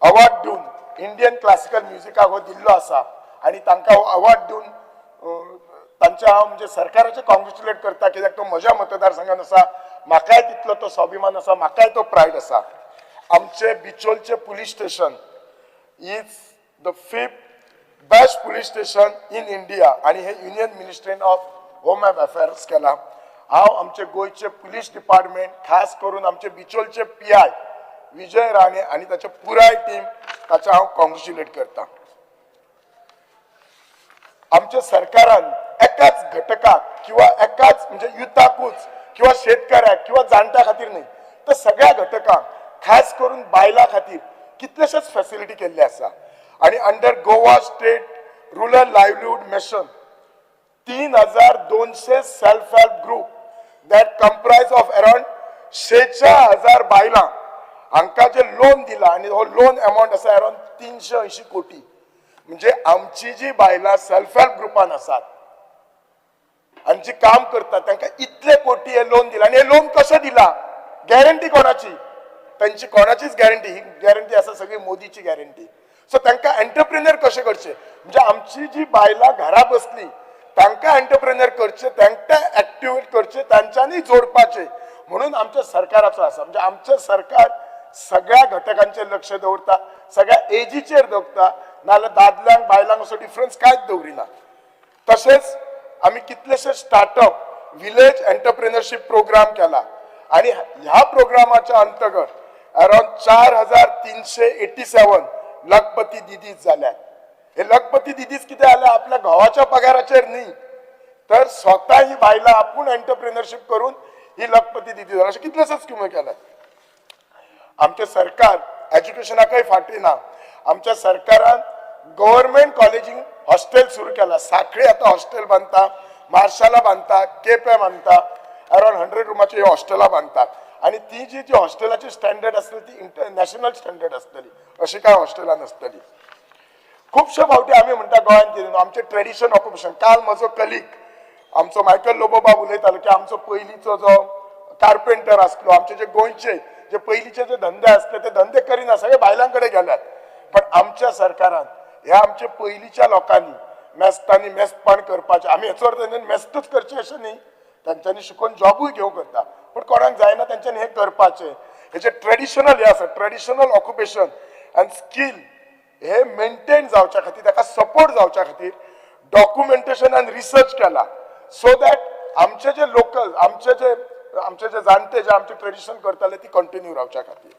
अवॉर्ड दिवन इंडियन क्लासिकल म्युजिकाक हो दिल्लो आसा आनी तांकां हो अवॉर्ड दिवन तांच्या हांव म्हणजे सरकाराचें कॉंग्रेच्युलेट करता, कित्याक तो म्हज्या मतदारसंघान आसा, म्हाकाय तितलो तो स्वाभिमान आसा, म्हाकाय तो प्रायड आसा. आमचे बिचोलचे police station is the 5th best police station in India आनी हे union ministry of home affairs केला. हांव आमचे गोंयचे पुलीस डिपार्टमेंट खास करून आमचे बिचोलचे PI Vijay Rane आनी ताचे पुराय टीम ताचें हांव कॉंग्रेच्युलेट करता. आमच्या सरकारान एकाच घटकाक किंवा एकाच म्हणजे युथाकूच किंवा शेतकऱ्याक किंवा जाणट्या खातीर न्ही तर सगळ्या घटकांक खास करून बायलां खातीर कितलेशेच फॅसिलिटी केल्ले आसा. आनी under Goa state rural livelihood mission 3200 self help group that comprise of around 46,000 बायलां हांकां जे लोन दिला आनी हो लोन अमावंट आसा अरावंड 380 कोटी. म्हणजे आमची जी बायलां सेल्फ हेल्प ग्रुपान आसात आनी जी काम करतात तांकां इतले कोटी हे लोन दिला. आनी हे लोन कशें दिला, गॅरंटी कोणाची, तांची कोणाचीच गॅरंटी, ही गॅरंटी आसा सगळी मोदीची गॅरंटी. सो तांकां एंटरप्रेन्युअर कशें करचें म्हणजे आमची जी बायलां घरा बसली तांकां एंटरप्रेन्युअर करचें, तांकां एक्टिवेट करचें, तांच्यांनी जोडपाचें म्हणून आमच्या सरकाराचो आसा. म्हणजे आमचें सरकार सगळ्या घटकांचेर लक्ष दवरता, सगळ्या एजीचेर दवरता, नाजाल्यार दादल्यांक बायलांक असो डिफरन्स कांयच दवरिना. तशेंच आमी कितलेशे स्टार्टअप विलेज एंटरप्रेन्युअरशीप प्रोग्राम केला आनी ह्या प्रोग्रामाच्या अंतर्गत अरावंड 4387 लखपती दिदीज जाल्यात. हे लखपती दिदीज कितें जालें, आपल्या घोवाच्या पगाराचेर न्ही, तर स्वता ही बायलां आपूण एंटरप्रिनरशीप करून ही लखपती दिदी जाल्या. अशें कितलेशेच स्किमी केल्यात. आमचें सरकार एज्युकेशनाकय फाटीं ना. आमच्या सरकारान गव्हर्मेंट कॉलेजींक हॉस्टेल सुरू केला. साखळी आतां हॉस्टेल बांदता, मार्शाला बांदता, केपें बांदता, अरावंड 100 रुमाची ही हॉस्टेलां बांदतात आनी ती जी जी हॉस्टेलाची स्टँडर्ड आसतली ती इंटरनॅशनल स्टँडर्ड आसतली, अशी कांय हॉस्टेलां नासतली. खुबशे फावटी आमी म्हणटा गोंयांत कितें न्हू आमचें ट्रेडिशन ऑक्युपेशन. काल म्हजो कलीग आमचो मायकल लोबो बाब उलयतालो की आमचो पयलींचो जो कार्पेंटर आसलो, आमचे जे गोंयचे जे पयलींचे जे धंदे आसले ते धंदे करिना, सगळे बायलां कडेन गेल्यात. पण आमच्या सरकारान ह्या आमच्या पयलींच्या लोकांनी मेस्तांनी मेस्तपण करपाचें, आमी हेचो अर्थ तेंच्यांनी मेस्तूच करचें अशें न्ही, तांच्यांनी शिकोवन जॉबूय घेवंक करता, पूण कोणाक जायना तेंच्यांनी हें करपाचें. हेचे ट्रेडिशनल हें आसा, ट्रेडिशनल ऑक्युपेशन आनी स्कील हे मेंटेन जावच्या खातीर, ताका सपोर्ट जावच्या खातीर डॉक्युमेंटेशन आनी रिसर्च केला, सो that आमचे जे लोकल आमचे जे जाणटे जे आमचे ट्रेडिशन करताले ती कंटिन्यू रावच्या खातीर.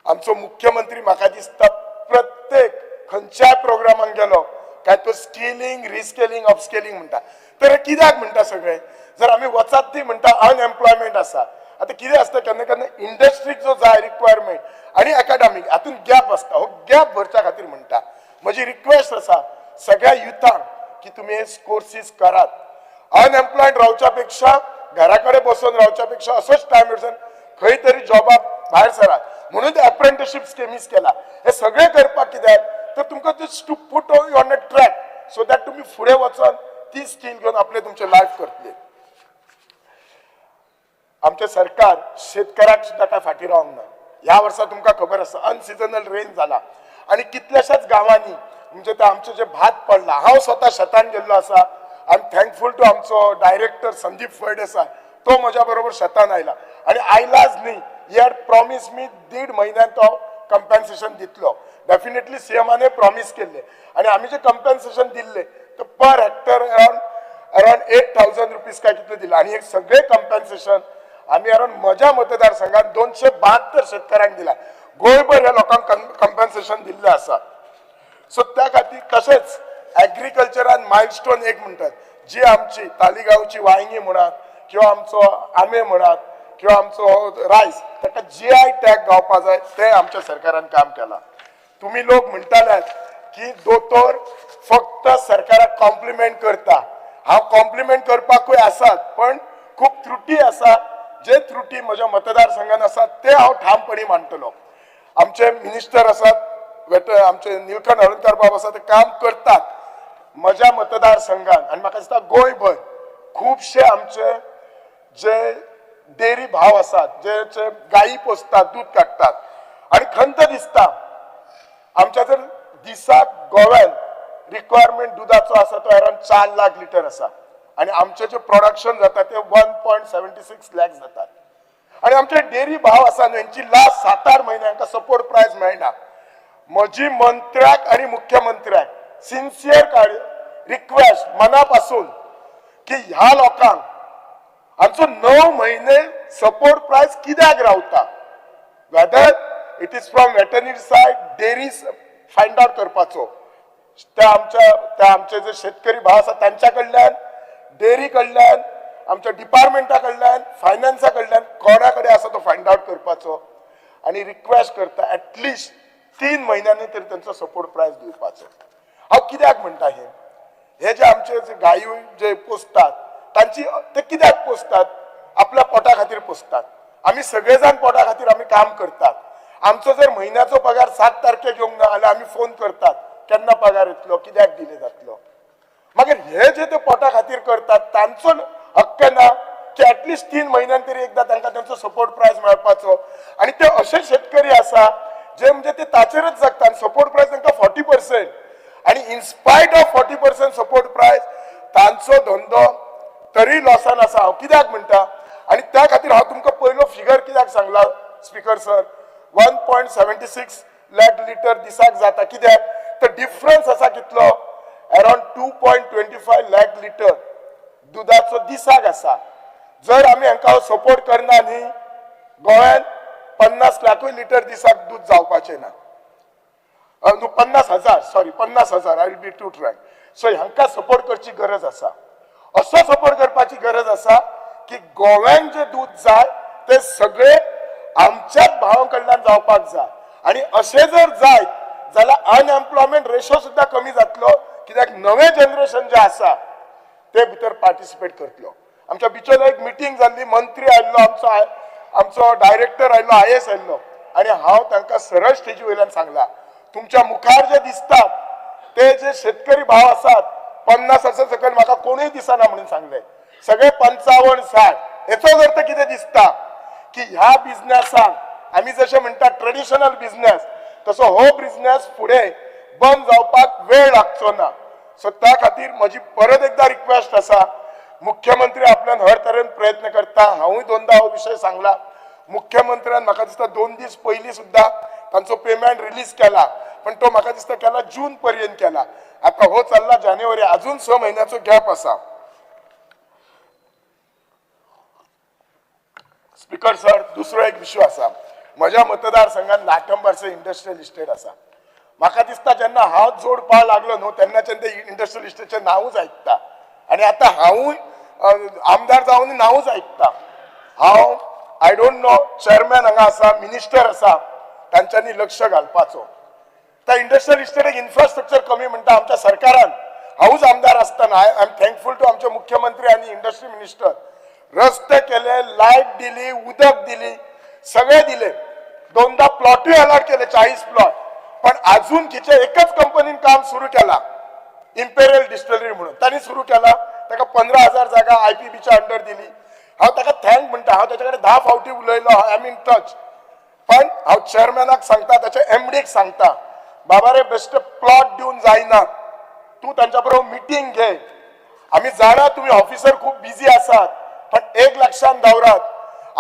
आमचो मुख्यमंत्री म्हाका दिसता प्रत्येक खंयच्याय प्रोग्रामाक गेलो काय तो स्किलिंग, रिस्किलिंग, अपस्किलिंग म्हणटा. तर हे कित्याक म्हणटा सगळे? जर आमी वचात ती म्हणटा अनएम्प्लॉयमेंट आसा. आतां कितें आसता, केन्ना केन्ना इंडस्ट्रीक जो जाय रिक्वायरमेंट आनी एकाडमीक हातूंत गॅप आसता. हो गॅप भरच्या खातीर म्हणटा. म्हजी रिक्वेस्ट आसा सगळ्या युथांक की तुमी हे कोर्सीस करात. अनएम्प्लॉयड रावच्या पेक्षा, घरा कडेन बसून रावच्या पेक्षा, असोच टायम वचून खंय तरी जॉबाक भायर सरात. म्हणून ते अप्रेंटिसशीप स्किमीस केला. हे सगळे करपाक कित्याक, तर तुमकां to put you on a track so that तुमी फुडें वचोन ती स्कील घेवन आपले तुमचे लायफ करतले. आमचें सरकार शेतकऱ्याक सुद्दां काय फाटीं रावंक ना. ह्या वर्सा तुमकां खबर आसा अनसिजनल रेन जाला आनी कितल्याशाच गांवांनी म्हणजे ते आमचें जे भात पडला. हांव स्वता शेतान गेल्लो आसा. I am thankful to आमचो डायरेक्टर संदीप फळदेसाय, तो म्हज्या बरोबर शेतान आयला आनी आयलाच न्ही, he had promise मी 1.5 म्हयन्यान तो कंपन्सेशन दितलो. डेफिनेटली सीएमाने प्रॉमीस केल्ले आनी आमी जे कंपन्सेशन दिल्ले ते per hectare around ₹8,000 काय कितले दिले. आनी हे सगळे कंपन्सेशन आमी अरावंड म्हज्या मतदारसंघात 272 शेतकऱ्यांक दिला. गोंयभर ह्या लोकांक कंपन्सेशन दिल्लें आसा. सो त्या खातीर तशेंच एग्रीकल्चरान मायलस्टोन एक म्हणटात, जी आमची तालिगांवची वांयगी म्हणात किंवा आमचो आंबे म्हणात किंवा आमचो रायस, ताका जीआय टॅग गावपा जाय, तें आमच्या सरकारान काम केलां. तुमी लोक म्हणटाल्यात की दोतोर फक्त सरकाराक कॉम्प्लिमेंट करता. हांव कॉम्प्लिमेंट करपाकूय आसात, पण खूब त्रुटी आसा. जे त्रुटी म्हज्या मतदारसंघात आसात ते हांव ठामपणी मांडटलो. आमचे मिनिस्टर आसात वेट, आमचे निलकंठ हळर्णकार बाब आसा, ते काम करतात म्हज्या मतदारसंघात आनी म्हाका दिसता गोंयभर खुबशे आमचे जे डेअरी भाव आसात, जे जे गायी पोसतात, दूद काडटात आनी खंत दिसता, आमच्या जर दिसाक गोव्यान रिक्वायरमेंट दुदाचो आसा तो अरावंड 4 लाख लिटर आसा आनी आमचे जे प्रोडक्शन जाता ते 1.76 लॅक्स जातात. आनी आमचे डेअरी भाव आसा न्हू, हेंची लास्ट 7-8 म्हयने हांकां सपोर्ट प्रायस मेळना. म्हजी मंत्र्याक आनी मुख्यमंत्र्याक सिन्सियर रिक्वेस्ट मना पासून की ह्या लोकांक आमचो 9 म्हयने सपोर्ट प्रायस कित्याक रावता, whether it is from veterinary side, dairy, find out करपाचो. त्या आमचे जे शेतकरी भाव आसा तांच्या कडल्यान, डेअरी कडल्यान, आमच्या डिपार्टमेंटा कडल्यान, फायनान्सा कडल्यान, कोणा कडेन आसा तो फायंड आउट करपाचो आनी रिक्वेस्ट करता, एटलिस्ट 3 म्हयन्यांनी तरी तांचो सपोर्ट प्रायस दिवपाचो. हांव कित्याक म्हणटा हें, हे जे आमचे जे गायी जे पोसतात तांची, ते कित्याक पोसतात? आपल्या पोटा खातीर पोसतात. आमी सगळे जाण पोटा खातीर आमी काम करतात. आमचो जर म्हयन्याचो पगार 7 तारखेक येवंक ना जाल्यार आमी फोन करतात, केन्ना पगार येतलो, कित्याक डिले जातलो? मागीर हे जे ते पोटा खातीर करतात तांचो हक्क ना की एटलिस्ट 3 म्हयन्यान तरी एकदां तांकां तांचो सपोर्ट प्रायस मेळपाचो? आनी ते अशे शेतकरी आसा जे म्हणजे ते ताचेरच जगता आनी सपोर्ट प्रायस तांकां 40% आनी in spite of 40% support price तांचो धंदो तरी लॉसान आसा. हांव कित्याक म्हणटा आनी त्या खातीर हांव तुमकां पयलो फिगर कित्याक सांगला, speaker sir, 1.76 lakh litre दिसाक जाता कित्याक, तर डिफरन्स आसा कितलो, around 2.25 lakh litre दुदाचो दिसाक आसा. जर आमी हांकां सपोर्ट करना न्ही, गोंयांत 50 लाखूय लिटर दिसाक दूद जावपाचें ना. न्हू 50,000, sorry 50,000, I will be too frank. So हांकां सपोर्ट करची गरज आसा. असो सपोर्ट करपाची गरज आसा की गोव्यान जे दूद जाय ते सगळे आमच्याच भावां कडल्यान जावपाक जाय. आनी अशें जर जायत जाल्यार अनएम्प्लॉयमेंट रेशो सुद्दां कमी जातलो, कित्याक नवें जनरेशन जें आसा ते भितर पार्टिसिपेट करतलो. आमच्या बिचोले एक मिटींग जाल्ली, मंत्री आयिल्लो, आमचो डायरेक्टर आयिल्लो, IAS आयिल्लो, आनी हांव तांकां सरळ स्टेजी वयल्यान सांगला, तुमच्या मुखार जे दिसतात ते जे शेतकरी भाव आसात 50 वर्सां सकयल म्हाका कोणूय दिसना म्हणून सांगले, सगळे 55 60. हेचोच अर्थ कितें दिसता की ह्या बिजनेसाक आमी जशें म्हणटा ट्रेडिशनल बिजनेस, तसो हो बिजनेस फुडें बंद जावपाक वेळ लागचो ना. सो त्या खातीर म्हजी परत एकदा रिक्वेस्ट आसा, मुख्यमंत्री आपल्यान हर तरेन प्रयत्न करता, हांवूय दोनदा हो विशय सांगला. मुख्यमंत्र्यान म्हाका दिसता 2 दीस पयलीं सुद्दां तांचो पेमेंट रिलीज केला, पण तो म्हाका दिसता केला जून पर्यंत केला. आतां हो चल्ला जानेवारी, अजून 6 म्हयन्याचो गॅप आसा. स्पीकर सर, दुसरो एक विशय आसा, म्हज्या मतदारसंघात लाटंबारसे इंडस्ट्रियल इस्टेट आसा. म्हाका दिसता जेन्ना हांव जोडपाक लागलो न्हू तेन्नाच्यान ते इंडस्ट्रियल इस्टेटचें नांवूच आयकता, आनी आतां हांवूय आमदार जावन नांवूच आयकता. हांव I don't know, chairman हांगा आसा, मिनिस्टर आसा, तांच्यांनी लक्ष घालपाचो. त्या इंडस्ट्रियल इस्टेटीक इन्फ्रास्ट्रक्चर कमी म्हणटा आमच्या सरकारान. हांवूच आमदार आसतना I am thankful to आमचे मुख्यमंत्री आनी इंडस्ट्री मिनिस्टर, रस्ते केले, लायट दिली, उदक दिली, सगळे दिले, 2दा प्लॉटूय अलॉट केले, 40 प्लॉट, पण अजून खंयच्या एकच कंपनीन काम सुरू केला, इम्पेरियल डिस्टिलरी म्हणून तांणी सुरू केला, ताका 15,000 जागा IPBच्या अंडर दिली. हांव ताका thank म्हणटा, हांव ताच्या कडेन 10 फावटी उलयलो, I am in touch. पण हांव चेअरमॅनाक सांगता, ताच्या MDक सांगता, बाबा रे बेस्ट प्लॉट दिवन जायना, तूं तांच्या बरोबर मिटींग घे. आमी जाणा तुमी ऑफिसर खूब बिजी आसात, पण एक लक्षात दवरात,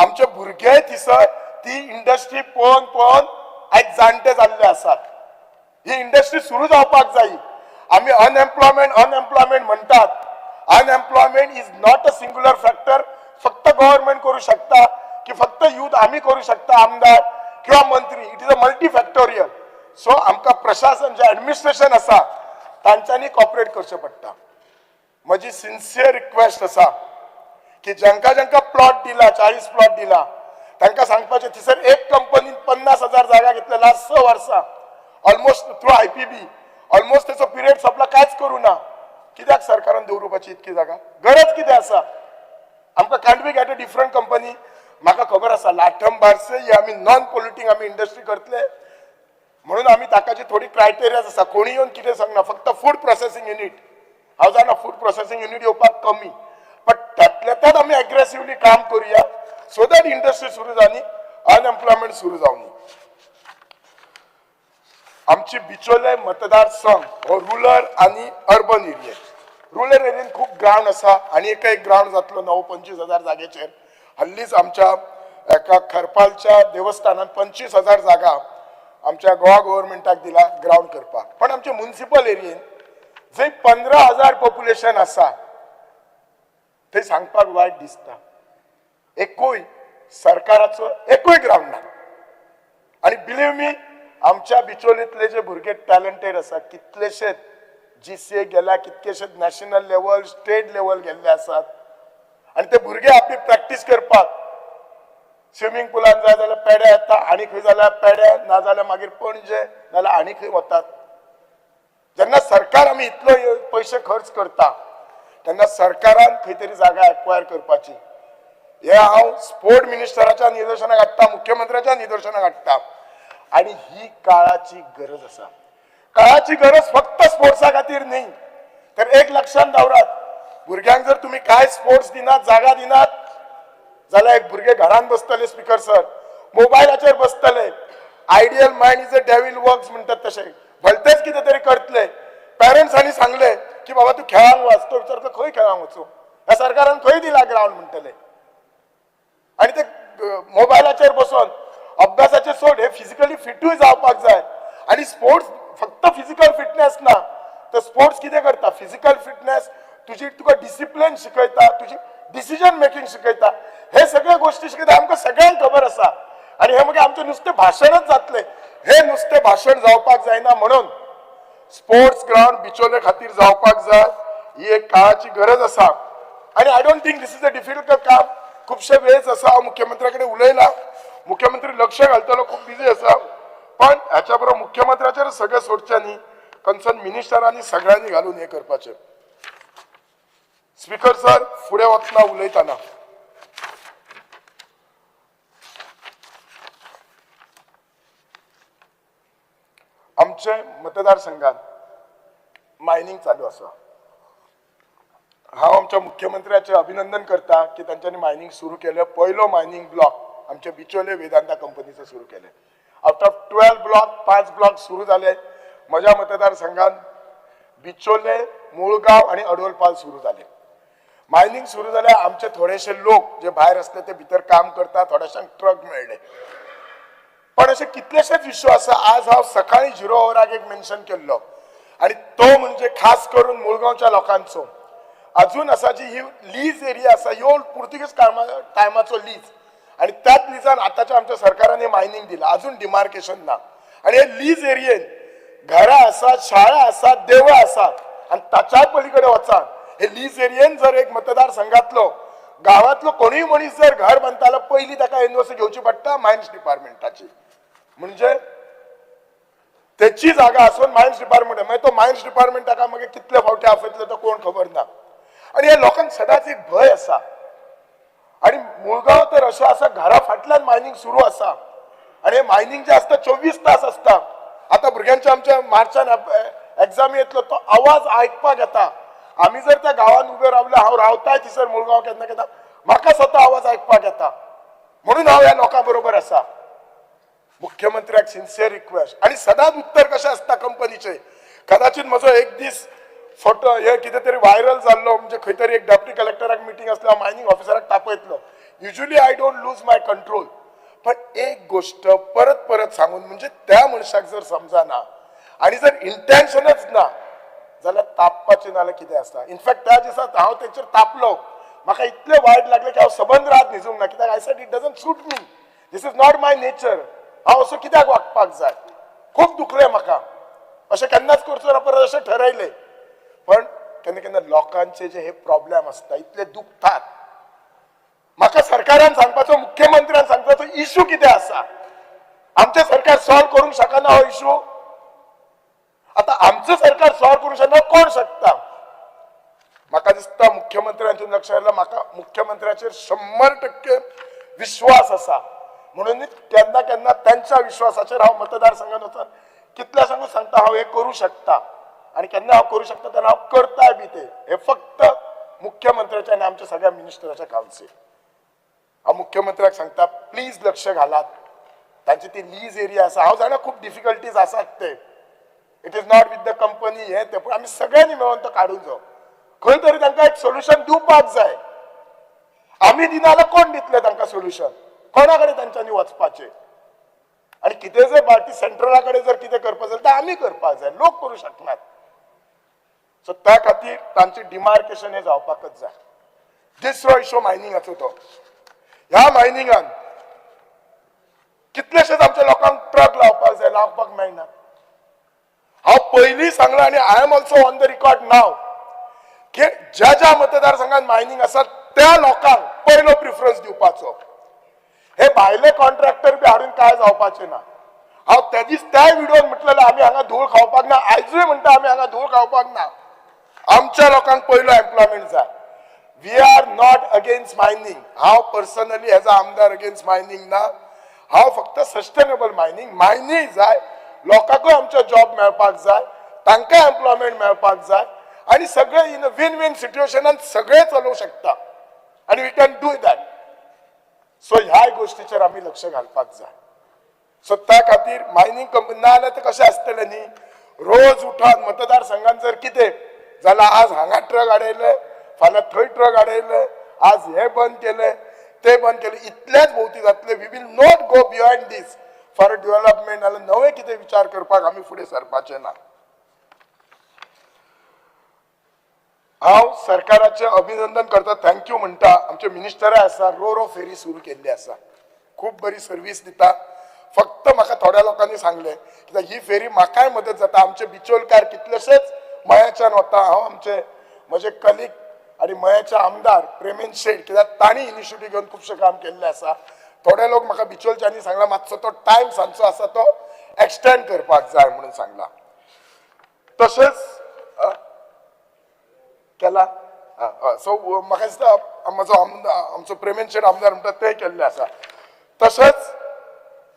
आमचे भुरगे थंयसर ती इंडस्ट्री पळोवन पळोवन आयज जाणटे जाल्ले आसात. ही इंडस्ट्री सुरू जावपाक जाय. आमी अनएम्प्लॉयमेंट अनएम्प्लॉयमेंट म्हणटात, unemployment is not a singular factor. फक्त गव्हर्नमेंट करू शकता की फक्त यूथ आमी करू शकता, आमदार किंवा मंत्री, it is a multi factorial. So आमकां प्रशासन जे एडमिनिस्ट्रेशन आसा तांच्यांनी कॉपरेट करचें पडटा. म्हजी सिन्सियर रिक्वेस्ट आसा की जांकां जांकां प्लॉट दिला, 40 प्लॉट दिला, तांकां सांगपाचें थंयसर एक कंपनीन 50,000 जागा घेतल्या लास्ट 6 वर्सां, ऑलमोस्ट थ्रू IPB, almost तेचो पिरियड सोंपला, कांयच करूं ना. कित्याक सरकारान दवरुपाची इतकी जागा, गरज कितें आसा आमकां? Can't we get a different company? म्हाका खबर आसा लाठंबारसे ही आमी नॉन पोल्युटींग आमी इंडस्ट्री करतले म्हणून आमी ताकाची थोडी क्रायटेरियाज आसा. कोणी येवन कितें सांगना, फक्त फूड प्रोसेसींग युनीट, हांव जाणा फूड प्रोसेसींग युनीट येवपाक कमी, बट त्यातल्या त्यात आमी एग्रेसिवली काम करुया सो that industry सुरू जावनी, अनएम्प्लॉयमेंट सुरू जावनी. आमची बिचोले मतदारसंघ हो रुरल आनी अर्बन एरिया. रुरल एरियेन खूब ग्रावंड आसा आनी एक एक ग्रावंड जातलो 9-25,000 जागेचेर. हल्लीच आमच्या एका खरपालच्या देवस्थानान 25,000 जागा आमच्या गोवा गव्हर्मेंटाक दिला ग्रावंड करपाक. पण आमच्या मुन्सिपल एरियेन जंय 15,000 पॉप्युलेशन आसा थंय सांगपाक वायट दिसता, एकूय सरकाराचो एकूय ग्रावंड ना. आनी बिलीव मी, आमच्या बिचोलींतले जे भुरगे टॅलंटेड आसा, कितलेशेच GCA गेल्या, कितकेशेच नॅशनल लेवल स्टेट लेवल गेल्ले आसात, आनी ते भुरगे आपली प्रॅक्टीस करपाक स्विमींग पुलान जाय जाल्यार पेड्या येता, आनी खंय जाल्यार पेड्या, ना जाल्यार मागीर पणजे, नाजाल्यार आनी खंय वतात. जेन्ना सरकार आमी इतलो पयशे खर्च करता तेन्ना सरकारान खंय तरी जागा एक्वायर करपाची. हे हांव स्पोर्ट मिनिस्टराच्या निदर्शनाक हाडटा, मुख्यमंत्र्याच्या निदर्शनाक हाडटा. आनी ही काळाची गरज आसा. काळाची गरज फक्त स्पोर्ट्सा खातीर न्ही, तर एक लक्षात दवरात, भुरग्यांक जर तुम्ही काय स्पोर्ट्स दिनात, जागा दिनात जाल्यार एक भुरगे घरान बसतले स्पीकर सर, मोबायलाचेर बसतले. Ideal mind is a devil works म्हणटात तशें, भलतेच कितें तरी करतले. पेरंट्सांनी सांगले की बाबा तूं खेळांक वच, तो विचारता खंय खेळांक वचूं, ह्या सरकारान खंय दिला ग्रावंड म्हणटले. आनी ते मोबायलाचेर बसून अभ्यासाचे सोड, हे फिजिकली फिटूय जावपाक जाय. आनी स्पोर्ट्स फक्त फिजिकल फिटनेस ना, तर स्पोर्ट्स कितें करता, फिजिकल फिटनेस तुजी, तुका डिसिप्लिन शिकयता, तुजी डिसिजन मेकिंग शिकयता, हे सगळे गोष्टी शिकयता. आमकां सगळ्यांक खबर आसा. आनी हे मागीर आमचें नुस्तें भाशणच जातलें. हे नुस्तें भाशण जावपाक जायना म्हणून स्पोर्ट्स ग्रावंड बिचोले खातीर जावपाक जाय, ही एक काळाची गरज आसा. आनी I don't think this is a difficult काम. खुबशे वेळेस आसा, हांव मुख्यमंत्र्या कडेन उलयलां, मुख्यमंत्री लक्ष घालतलो, खूब बिजी आसा, पण हाच्या बरोबर मुख्यमंत्र्याचेर सगळें सोडचें न्ही, कन्सर्न मिनिस्टरांनी सगळ्यांनी घालून हें करपाचें. स्पीकर सर, फुडें वतना उलयतना आमचे मतदारसंघात मायनिंग चालू आसा. हांव आमच्या मुख्यमंत्र्याचें अभिनंदन करता की तांच्यांनी मायनिंग सुरू केलें. पयलो मायनिंग ब्लॉक आमचे बिचोले वेदांता कंपनीचो सुरू केलें. आउट ऑफ 12 ब्लॉक 5 ब्लॉक सुरू जाले. म्हज्या मतदारसंघात बिचोले, मुळगांव आनी अडोलपाल सुरू जाले. मायनिंग सुरू जाल्यार आमचे थोडेशे लोक जे भायर आसले ते भितर काम करता, थोडेशांक ट्रक मेळ्ळे. पण अशे कितलेशेच इश्यू आसा. आज हांव सकाळी 0 वराक एक मेन्शन केल्लो आनी तो म्हणजे खास करून मुळगांवच्या लोकांचो. अजून आसा जी ही लीज एरिया आसा, ह्यो पुर्तुगीज टायमाचो लीज, आनी त्याच लिजान आतांच्या आमच्या सरकारान हे मायनिंग दिलां, अजून डिमार्केशन ना. आनी हे लीज एरियेन घरां आसा, शाळा आसा, देवळां आसा, आनी ताच्याय पलीकडे वचात हे लीज एरियेन जर एक मतदारसंघातलो गांवांतलो कोणूय मनीस जर घर बांदतालो, पयलीं ताका एनओसी घेवची पडटा मायन्स डिपार्टमेंटाची. म्हणजे तेची जागा आसून मायन्स डिपार्टमेंट, मागीर तो मायन्स डिपार्टमेंट ताका मागीर कितले फावटी आपयतले तो कोण खबर ना. आनी ह्या लोकांक सदांच एक भंय आसा. आनी मुळगांव तर अशें आसा, घरा फाटल्यान मायनिंग सुरू आसा आनी हे मायनिंग जें आसता 24 तास आसता. आतां भुरग्यांच्या आमच्या मार्चान एग्जाम येतलो तो आवाज आयकपाक येता. आमी जर त्या गांवांत उबे रावले, हांव रावताय थंयसर मुळगांव केन्ना केन्ना म्हाका स्वता आवाज आयकपाक येता, म्हणून हांव ह्या लोकां बरोबर आसा. मुख्यमंत्र्याक सिन्सियर रिक्वेस्ट. आनी सदांच उत्तर कशें आसता कंपनीचें, कदाचित म्हजो एक दीस फोटो हे कितें तरी व्हायरल जाल्लो, म्हणजे खंय तरी एक डेप्युटी कलेक्टराक मिटींग आसलो, हांव mining ऑफिसराक तापयतलो. Usually I don't lose my control, पण एक गोश्ट परत परत सांगून म्हणजे त्या मनशाक जर समजना आनी जर इंटेन्शनच ना जाल्यार तापपाचें नाल्यार कितें आसता. इनफॅक्ट त्या दिसा हांव तेचेर तापलो, म्हाका इतलें वायट लागलें की हांव सबंद रात न्हिजूंक ना, कित्याक I said it doesn't suit me, this is not my nature, हांव असो कित्याक वागपाक जाय. खूब दुखलें म्हाका, अशें केन्नाच करचो ना परत अशें ठरयलें. पण केन्ना केन्ना लोकांचे जे हे प्रॉब्लेम आसता इतले दुखतात. म्हाका सरकारान सांगपाचो, मुख्यमंत्र्यान सांगपाचो इशू कितें आसा, आमचें सरकार सॉल्व करूंक शकना हो इशू. आतां आमचें सरकार सॉल्व करूंक शकना, कोण शकता? म्हाका दिसता मुख्यमंत्र्यांचें लक्ष आयलां. म्हाका मुख्यमंत्र्याचेर 100% विश्वास आसा, म्हणून केन्ना केन्ना त्यांच्या विश्वासाचेर हांव मतदारसंघात वचून कितल्याशांकूच सांगता हांव हें करूं शकता, आनी केन्ना हांव करूं शकता तेन्ना हांव करताय बी ते. हे फक्त मुख्यमंत्र्याच्या आनी आमच्या सगळ्या मिनिस्टराच्या कावन्सील. हांव मुख्यमंत्र्याक सांगता प्लीज लक्ष घालात, तांची ती लीज एरिया आसा, हांव जाणा खूब डिफिकल्टीज आसात ते, it is not with the company हे ते, पूण आमी सगळ्यांनी मेळोन तो काडूंक जाय. खंय तरी तांकां एक सोल्युशन दिवपाक जाय. आमी दिना जाल्यार कोण दितले तांकां सोल्युशन? कोणा कडेन तांच्यांनी वचपाचें? आनी कितें जर बाकी सेंट्रला कडेन जर कितें करपाक जाय तर आमी करपाक जाय, लोक करूं शकनात. सो त्या खातीर तांचें डिमार्केशन हें जावपाकच जाय. दुसरो इशू मायनिंगाचो तो, ह्या मायनिंगान कितलेशेच आमच्या लोकांक ट्रक लावपाक जाय, लावपाक मेळना. हांव पयलीं सांगलां आनी I am also on the record now की ज्या ज्या मतदारसंघात मायनिंग आसा त्या लोकांक पयलो प्रिफरन्स दिवपाचो. हे भायले कॉन्ट्रॅक्टर बी हाडून काय जावपाचें ना. हांव त्या दीस त्याय व्हिडियोन म्हटलेलें आमी हांगा धूळ खावपाक ना, आयजूय म्हणटा आमी हांगा धूळ खावपाक ना. आमच्या लोकांक पयलो एम्प्लॉयमेंट जाय. We are not against mining. हांव पर्सनली एज अ आमदार अगेन्स्ट मायनिंग ना, हांव फक्त सस्टेनेबल मायनिंग, मायनींग जाय, लोकांकूय आमचो जॉब मेळपाक जाय, तांकां एम्प्लॉयमेंट मेळपाक जाय, आनी सगळे इन वीन वीन सिट्युएशनान सगळे चलोवंक शकता आनी we can do that. So ह्याय गोश्टीचेर आमी लक्ष घालपाक जाय. सो त्या खातीर मायनिंग कंपनी ना जाल्यार तें कशें आसतलें न्ही, रोज उठोन मतदारसंघान जर कितें जाल्यार आज हांगा ट्रक आडयले, फाल्यां थंय ट्रक आडयले, आज हें बंद केलें तें बंद केलें, इतलेंच भोंवती जातलें. We will not go beyond this for development. नाल्यार नवें कितें विचार करपाक आमी फुडें सरपाचें ना. हांव सरकाराचें अभिनंदन करता, thank you म्हणटा. आमचे मिनिस्टराय आसा, रो रो फेरी सुरू केल्ली आसा. खूब बरी सर्वीस दिता. फक्त म्हाका थोड्या लोकांनी सांगलें कित्याक ही फेरी म्हाकाय मदत जाता. आमचे बिचोलकार कितलेशेच मयाच्यान वता. हांव आमचे म्हजे कलीग आनी मयाचे आमदार प्रेमेन शेट, कित्याक तांणी इनिशिएटीव घेवन खुबशें काम केल्लें आसा. थोडे लोक म्हाका बिचोलच्यांनी सांगला मातसो तो टायम सांजचो आसा तो एक्सटेंड करपाक जाय म्हणून सांगला. तशेंच केला. सो म्हाका दिसता म्हजो आमदार, आमचो प्रेमेन शेट आमदार म्हणटा तें केल्लें आसा. तशेंच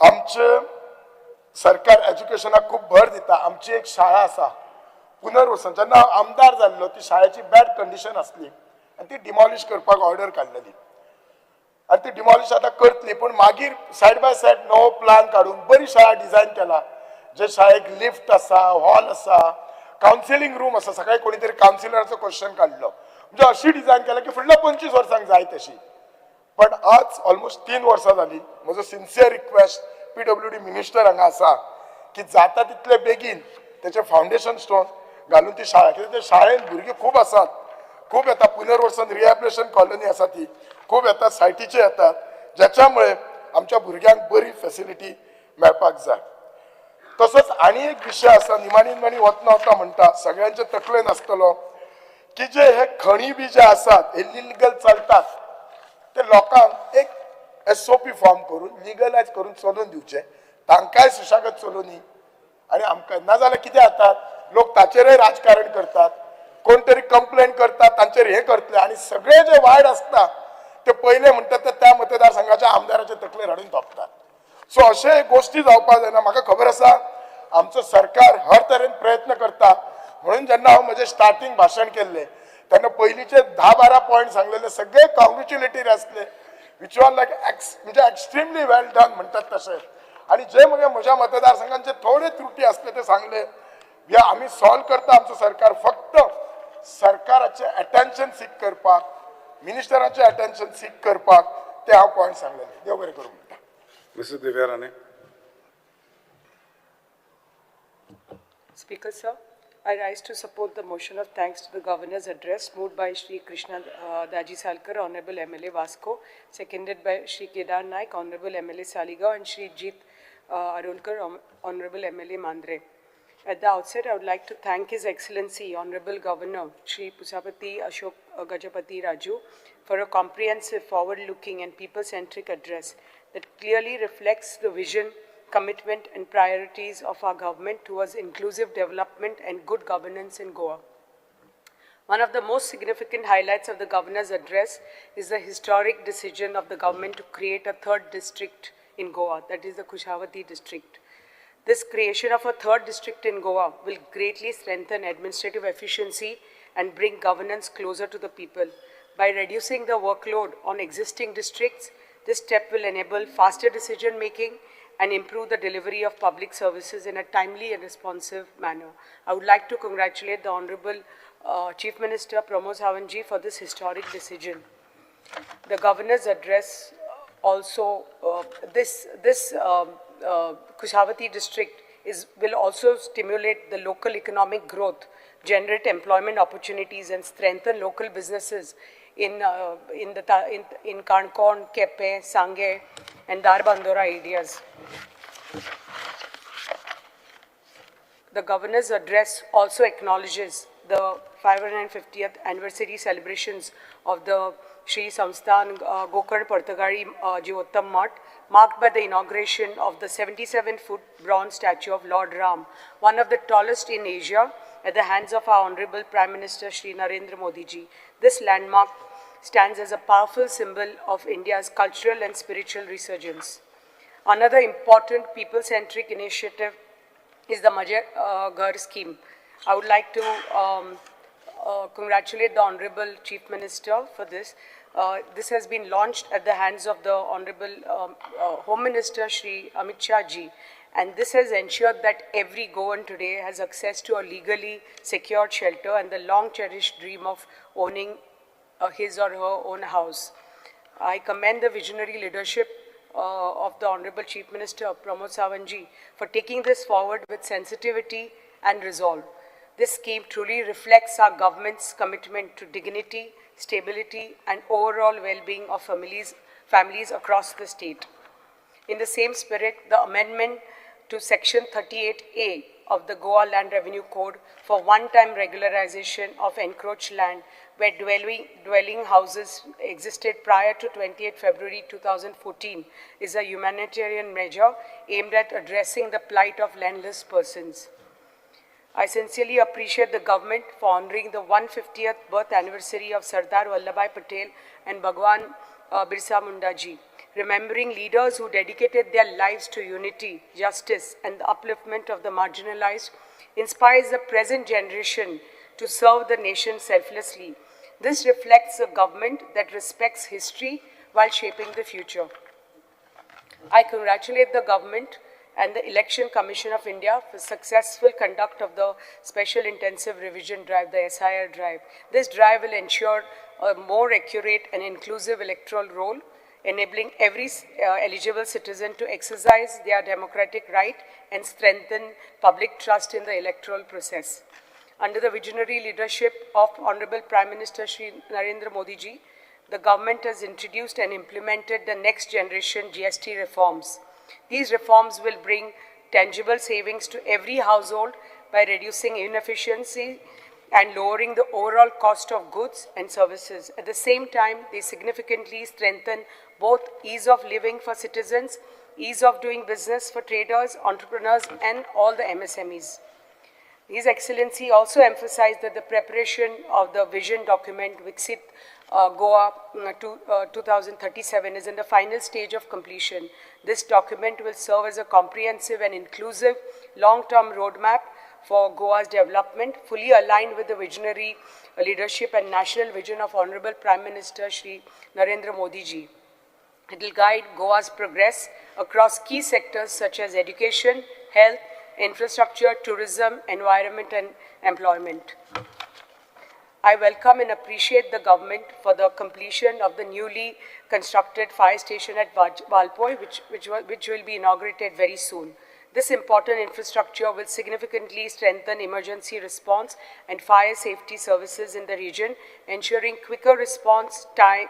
आमचें सरकार एज्युकेशनाक खूब भर दिता. आमची एक शाळा आसा पुनर्वसन, जेन्ना हांव आमदार जाल्लो ती शाळेची बॅड कंडिशन आसली आनी ती डिमॉलिश करपाक ऑर्डर काडलेली आनी ती डिमॉलिश आतां करतली, पूण मागीर सायड बाय सायड नवो प्लान काडून बरी शाळा डिजायन केला, जे शाळेक लिफ्ट आसा, हॉल आसा, कावन्सिलींग रूम आसा. सकाळी कोणी तरी कावन्सिलराचो क्वेश्चन काडलो, म्हणजे अशी डिजायन केला की फुडल्या 25 वर्सांक जाय तशी. पण आज ऑलमोस्ट 3 वर्सां जाली. म्हजो सिन्सियर रिक्वेस्ट PWD minister हांगा आसा की जाता तितले बेगीन तेचें फावंडेशन स्टोन घालून ती शाळा, कित्याक ते शाळेन भुरगीं खूब आसात, खूब येता. पुनर्वसन रिहॅबिलिटेशन कॉलनी आसा ती खूब येतात, सायटीचे येतात, ज्याच्यामुळे आमच्या भुरग्यांक बरी फेसिलिटी मेळपाक जाय. तसोच आनी एक विशय आसा, निमाणी निमाणी वतना वतना म्हणटा सगळ्यांचे तकलेन आसतलो की जे हे खणी बी जे आसात हे इलिगल चलतात, ते लोकांक एक SOP form करून लिगलायज करून चलोवन दिवचे, तांकांय सुशागत चलोवनी आनी आमकां. नाजाल्यार कितें जाता, लोक ताचेरय राजकारण करतात, कोण तरी कंप्लेन करतात तांचेर हे करतले आनी सगळे जे वायट आसता ते पयले म्हणटात ते त्या मतदारसंघाच्या आमदाराचे तकलेर हाडून थोपतात. सो अशे गोश्टी जावपाक जायना. म्हाका खबर आसा आमचो सरकार हर तरेन प्रयत्न करता, म्हणून जेन्ना हांव म्हजें स्टार्टींग भाशण केल्लें तेन्ना पयलींचे 10-12 पॉयंट सांगलेले सगळे कॉंग्रेच्युलेटरी आसले, which are लायक म्हणजे एक्स्ट्रिमली वेल डन म्हणटात तशें. आनी जे मगे म्हज्या मतदारसंघांचे थोडे त्रुटी आसले ते सांगले, हे आमी सॉल्व करता. आमचो सरकार फक्त सरकाराचें अटेन्शन सीक करपाक, मिनिस्टराचें अटेन्शन सीक करपाक ते हांव पॉयंट सांगलेले. देव बरें करूं म्हणटा. Mrs. Divya Rane. Speaker, sir, I rise to support the motion of thanks to the Governor's address moved by Shri Krishna Daji Salkar, Honorable MLA Vasco, seconded by Shri Kedar Naik, Honorable MLA Saligao, and Shri Jeet Arolkar, Honorable MLA Mandre. At the outset, I would like to thank His Excellency, Honorable Governor, Shri Pusapati Ashok Gajapati Raju, for a comprehensive, forward-looking and people-centric address that clearly reflects the vision, commitment and priorities of our government towards inclusive development and good governance in Goa. One of the most significant highlights of the Governor's address is the historic decision of the government to create a third district in Goa, that is the Kushavati district. This creation of a third district in Goa will greatly strengthen administrative efficiency and bring governance closer to the people. By reducing the workload on existing districts, this step will enable faster decision making and improve the delivery of public services in a timely and responsive manner. I would like to congratulate the Honorable Chief Minister Pramod Sawant ji for this historic decision. The Governor's address also, this Kushavati district will also stimulate the local economic growth, generate employment opportunities, and strengthen local businesses in Kankon, Kepe, Sange, and Darbandora areas. The Governor's address also acknowledges the 550th anniversary celebrations of the Shri Samsthan Gokarn Partagali Jivottam Mutt, marked by the inauguration of the 77-foot bronze statue of Lord Ram, one of the tallest in Asia, at the hands of our Honorable Prime Minister Shri Narendra Modi ji. This landmark stands as a powerful symbol of India's cultural and spiritual resurgence. Another important people-centric initiative is the Maje Ghar scheme. I would like to congratulate the Honorable Chief Minister for this. This has been launched at the hands of the Honorable Home Minister Shri Amit Shah ji, and this has ensured that every Goan today has access to a legally secured shelter and the long-cherished dream of owning his or her own house. I commend the visionary leadership of the Honorable Chief Minister Pramod Sawant ji for taking this forward with sensitivity and resolve. This scheme truly reflects our government's commitment to dignity, stability, and overall well-being of families across the state. In the same spirit, the amendment to Section 38A of the Goa Land Revenue Code for one-time regularization of encroached land where dwelling houses existed prior to 28 February 2014 is a humanitarian measure aimed at addressing the plight of landless persons. I sincerely appreciate the government for honoring the 150th birth anniversary of Sardar Vallabhbhai Patel and Bhagwan Birsa Munda ji, remembering leaders who dedicated their lives to unity, justice, and the upliftment of the marginalized, inspires the present generation to serve the nation selflessly. This reflects a government that respects history while shaping the future. I congratulate the government and the Election Commission of India for successful conduct of the Special Intensive Revision Drive, the SIR drive. This drive will ensure a more accurate and inclusive electoral roll, enabling every eligible citizen to exercise their democratic right and strengthen public trust in the electoral process. Under the visionary leadership of Honorable Prime Minister Shri Narendra Modi ji, the government has introduced and implemented the next generation GST reforms. These reforms will bring tangible savings to every household by reducing inefficiency and lowering the overall cost of goods and services. At the same time, they significantly strengthen both ease of living for citizens, ease of doing business for traders, entrepreneurs, and all the MSMEs. His Excellency also emphasized that the preparation of the vision document Viksit Goa 2037 is in the final stage of completion. This document will serve as a comprehensive and inclusive long-term roadmap for Goa's development, fully aligned with the visionary leadership and national vision of Honorable Prime Minister Shri Narendra Modi ji. It will guide Goa's progress across key sectors such as education, health, infrastructure, tourism, environment, and employment. I welcome and appreciate the government for the completion of the newly constructed fire station at Valpoi, which will be inaugurated very soon. This important infrastructure will significantly strengthen emergency response and fire safety services in the region, ensuring quicker response time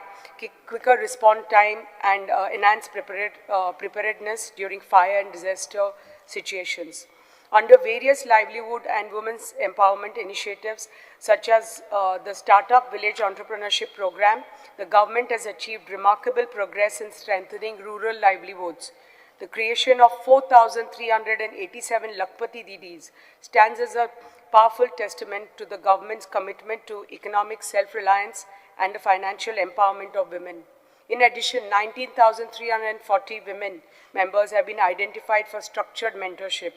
and enhanced preparedness during fire and disaster situations. Under various livelihood and women's empowerment initiatives, such as the Startup Village Entrepreneurship Program, the government has achieved remarkable progress in strengthening rural livelihoods. The creation of 4,387 Lakhpati Didis stands as a powerful testament to the government's commitment to economic self-reliance and the financial empowerment of women. In addition, 19,340 women members have been identified for structured mentorship.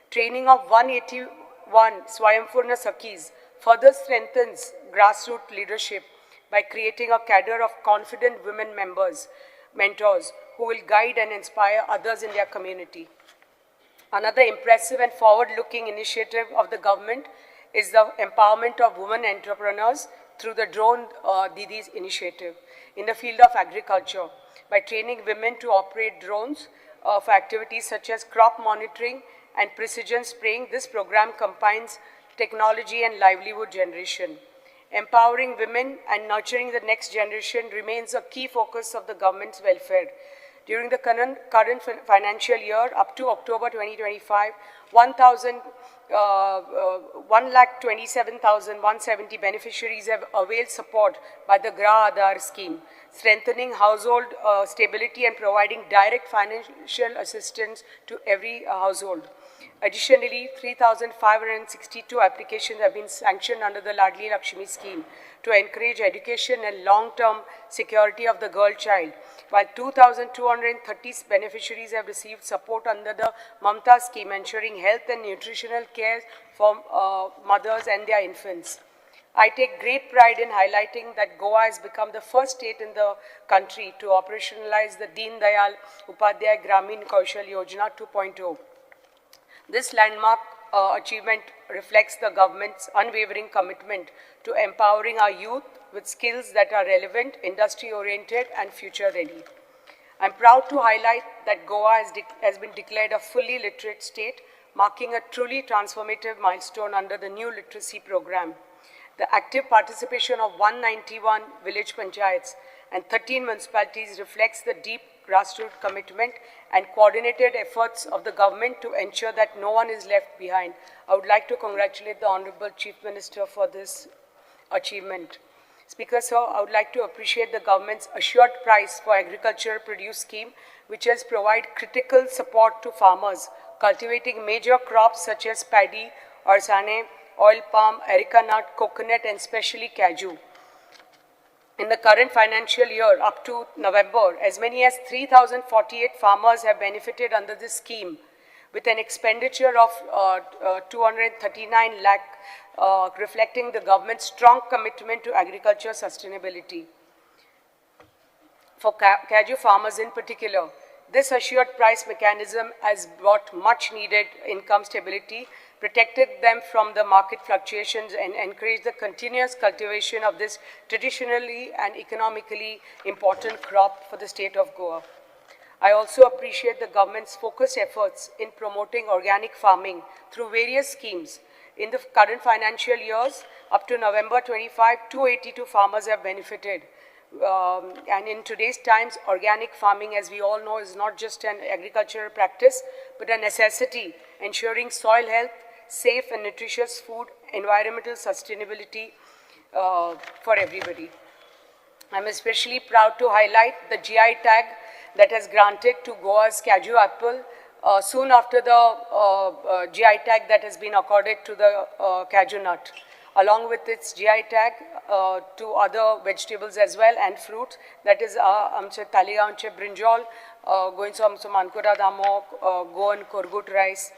Training of 181 Swayampurna Sakhis further strengthens grassroots leadership by creating a cadre of confident women mentors, who will guide and inspire others in their community. Another impressive and forward-looking initiative of the government is the empowerment of women entrepreneurs through the Drone Didis initiative in the field of agriculture by training women to operate drones for activities such as crop monitoring and precision spraying. This program combines technology and livelihood generation. Empowering women and nurturing the next generation remains a key focus of the government's welfare. During the current financial year, up to October 2025, 1,27,170 beneficiaries have availed support by the Gra Aadhar scheme, strengthening household stability and providing direct financial assistance to every household. Additionally, 3,562 applications have been sanctioned under the Ladli Lakshmi scheme to encourage education and long-term security of the girl child, while 2,230 beneficiaries have received support under the Mamta scheme, ensuring health and nutritional care for mothers and their infants. I take great pride in highlighting that Goa has become the first state in the country to operationalize the Deen Dayal Upadhyay Gramin Kaushal Yojana 2.0. This landmark achievement reflects the government's unwavering commitment to empowering our youth with skills that are relevant, industry-oriented, and future-ready. I'm proud to highlight that Goa has been declared a fully literate state, marking a truly transformative milestone under the new literacy program. The active participation of 191 village panchayats and 13 municipalities reflects the deep grassroots commitment and coordinated efforts of the government to ensure that no one is left behind. I would like to congratulate the Honorable Chief Minister for this achievement. Speaker, sir, I would like to appreciate the government's assured price for agricultural produce scheme, which has provided critical support to farmers cultivating major crops such as paddy, arsane, oil palm, areca nut, coconut, and especially cashew. In the current financial year, up to November, as many as 3,048 farmers have benefited under this scheme, with an expenditure of 239 lakh, reflecting the government's strong commitment to agriculture sustainability. For cashew farmers in particular, this assured price mechanism has brought much needed income stability, protected them from the market fluctuations, and encouraged the continuous cultivation of this traditionally and economically important crop for the state of Goa. I also appreciate the government's focused efforts in promoting organic farming through various schemes. In the current financial years, up to November 25, 282 farmers have benefited. And in today's times, organic farming, as we all know, is not just an agricultural practice, but a necessity, ensuring soil health, safe and nutritious food, environmental sustainability for everybody. I'm especially proud to highlight the GI tag that has granted to Goa's cashew apple soon after the GI tag that has been accorded to the cashew nut, along with its GI tag to other vegetables as well and fruits. That is आमचे तालिगांवचे brinjal, गोंयचो आमचो मानकुराद आंबो, Goan Korugut rice.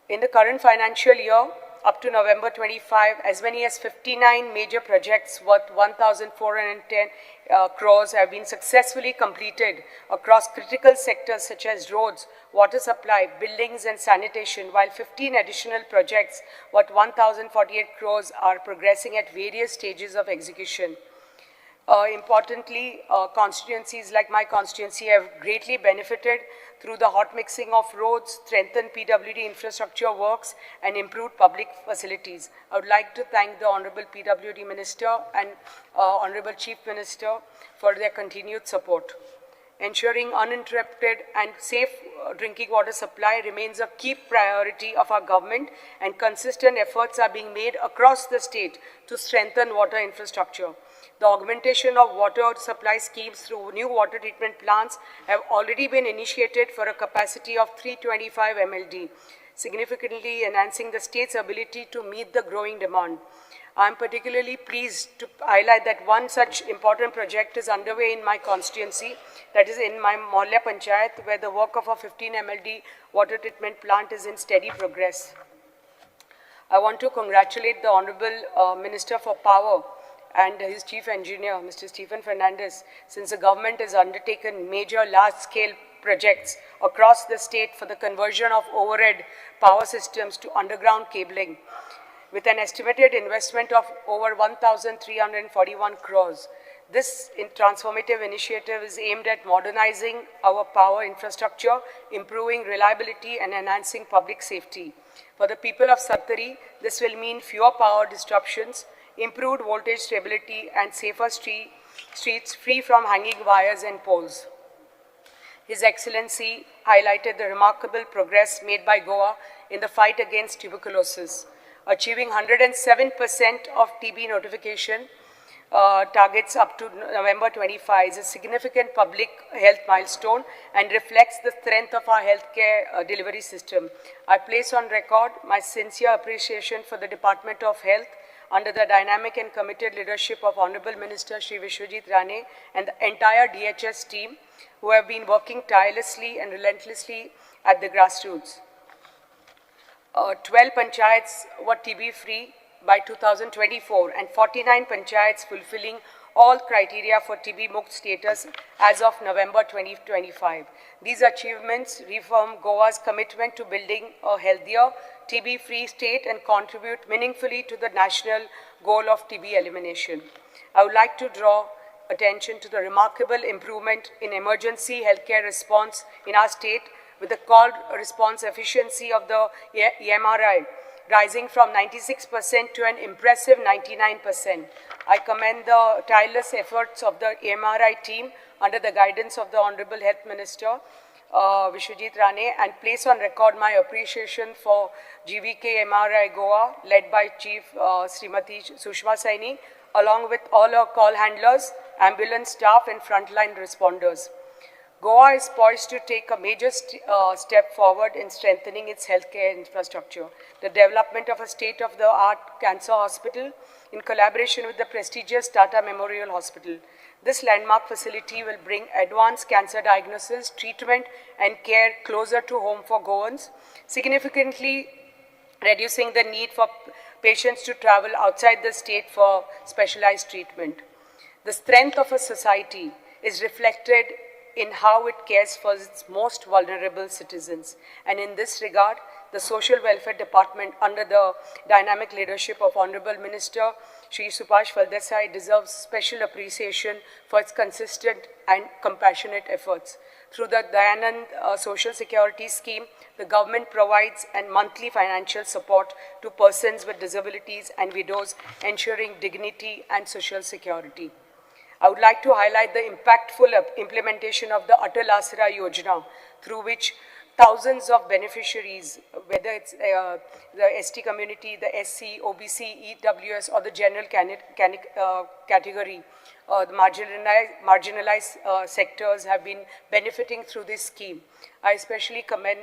In the current financial year, up to November 25, as many as 59 major projects worth 1,410 crores have been successfully completed across critical sectors such as roads, water supply, buildings and sanitation, while 15 additional projects worth 1,048 crores are progressing at various stages of execution. Importantly, constituencies like my constituency have greatly benefited through the hot mixing of roads, strengthened PWD infrastructure works, and improved public facilities. I would like to thank the Honorable PWD Minister and Honorable Chief Minister for their continued support. Ensuring uninterrupted and safe drinking water supply remains a key priority of our government, and consistent efforts are being made across the state to strengthen water infrastructure. The augmentation of water supply schemes through new water treatment plants have already been initiated for a capacity of 325 MLD, significantly enhancing the state's ability to meet the growing demand. I am particularly pleased to highlight that one such important project is underway in my constituency, that is in my Mohalla Panchayat, where the work of a 15 MLD water treatment plant is in steady progress. I want to congratulate the Honorable Minister for Power and his Chief Engineer, Mr. Stephen Fernandez, since the government has undertaken major large-scale projects across the state for the conversion of overhead power systems to underground cabling, with an estimated investment of over 1,341 crores. This transformative initiative is aimed at modernizing our power infrastructure, improving reliability, and enhancing public safety. For the people of Sattari, this will mean fewer power disruptions, improved voltage stability, and safer streets free from hanging wires and poles. His Excellency highlighted the remarkable progress made by Goa in the fight against tuberculosis, achieving 107% of TB notification targets up to November 25 is a significant public health milestone and reflects the strength of our healthcare delivery system. I place on record my sincere appreciation for the Department of Health under the dynamic and committed leadership of Honorable Minister Shri Vishwajit Rane and the entire DHS team, who have been working tirelessly and relentlessly at the grassroots. 12 panchayats were TB free by 2024 and 49 panchayats fulfilling all criteria for TB Mukt status as of November 2025. These achievements reaffirm Goa's commitment to building a healthier, TB-free state and contribute meaningfully to the national goal of TB elimination. I would like to draw attention to the remarkable improvement in emergency healthcare response in our state, with the call response efficiency of the EMRI rising from 96% to an impressive 99%. I commend the tireless efforts of the AMRI team under the guidance of the Honorable Health Minister, Vishwajit Rane, and place on record my appreciation for GVK MRI Goa, led by Chief Srimati Sushma Saini, along with all our call handlers, ambulance staff, and frontline responders. Goa is poised to take a major step forward in strengthening its healthcare infrastructure. The development of a state-of-the-art cancer hospital in collaboration with the prestigious Tata Memorial Hospital. This landmark facility will bring advanced cancer diagnosis, treatment, and care closer to home for Goans, significantly reducing the need for patients to travel outside the state for specialized treatment. The strength of a society is reflected in how it cares for its most vulnerable citizens. And in this regard, the Social Welfare Department, under the dynamic leadership of Honorable Minister Shri Subhash Phaldesai, deserves special appreciation for its consistent and compassionate efforts. Through the Dayanand Social Security Scheme, the government provides and monthly financial support to persons with disabilities and widows, ensuring dignity and social security. I would like to highlight the impactful implementation of the Atal Asra Yojana, through which thousands of beneficiaries, whether it's the ST community, the SC, OBC, EWS, or the general category, the marginalized sectors have been benefiting through this scheme. I especially commend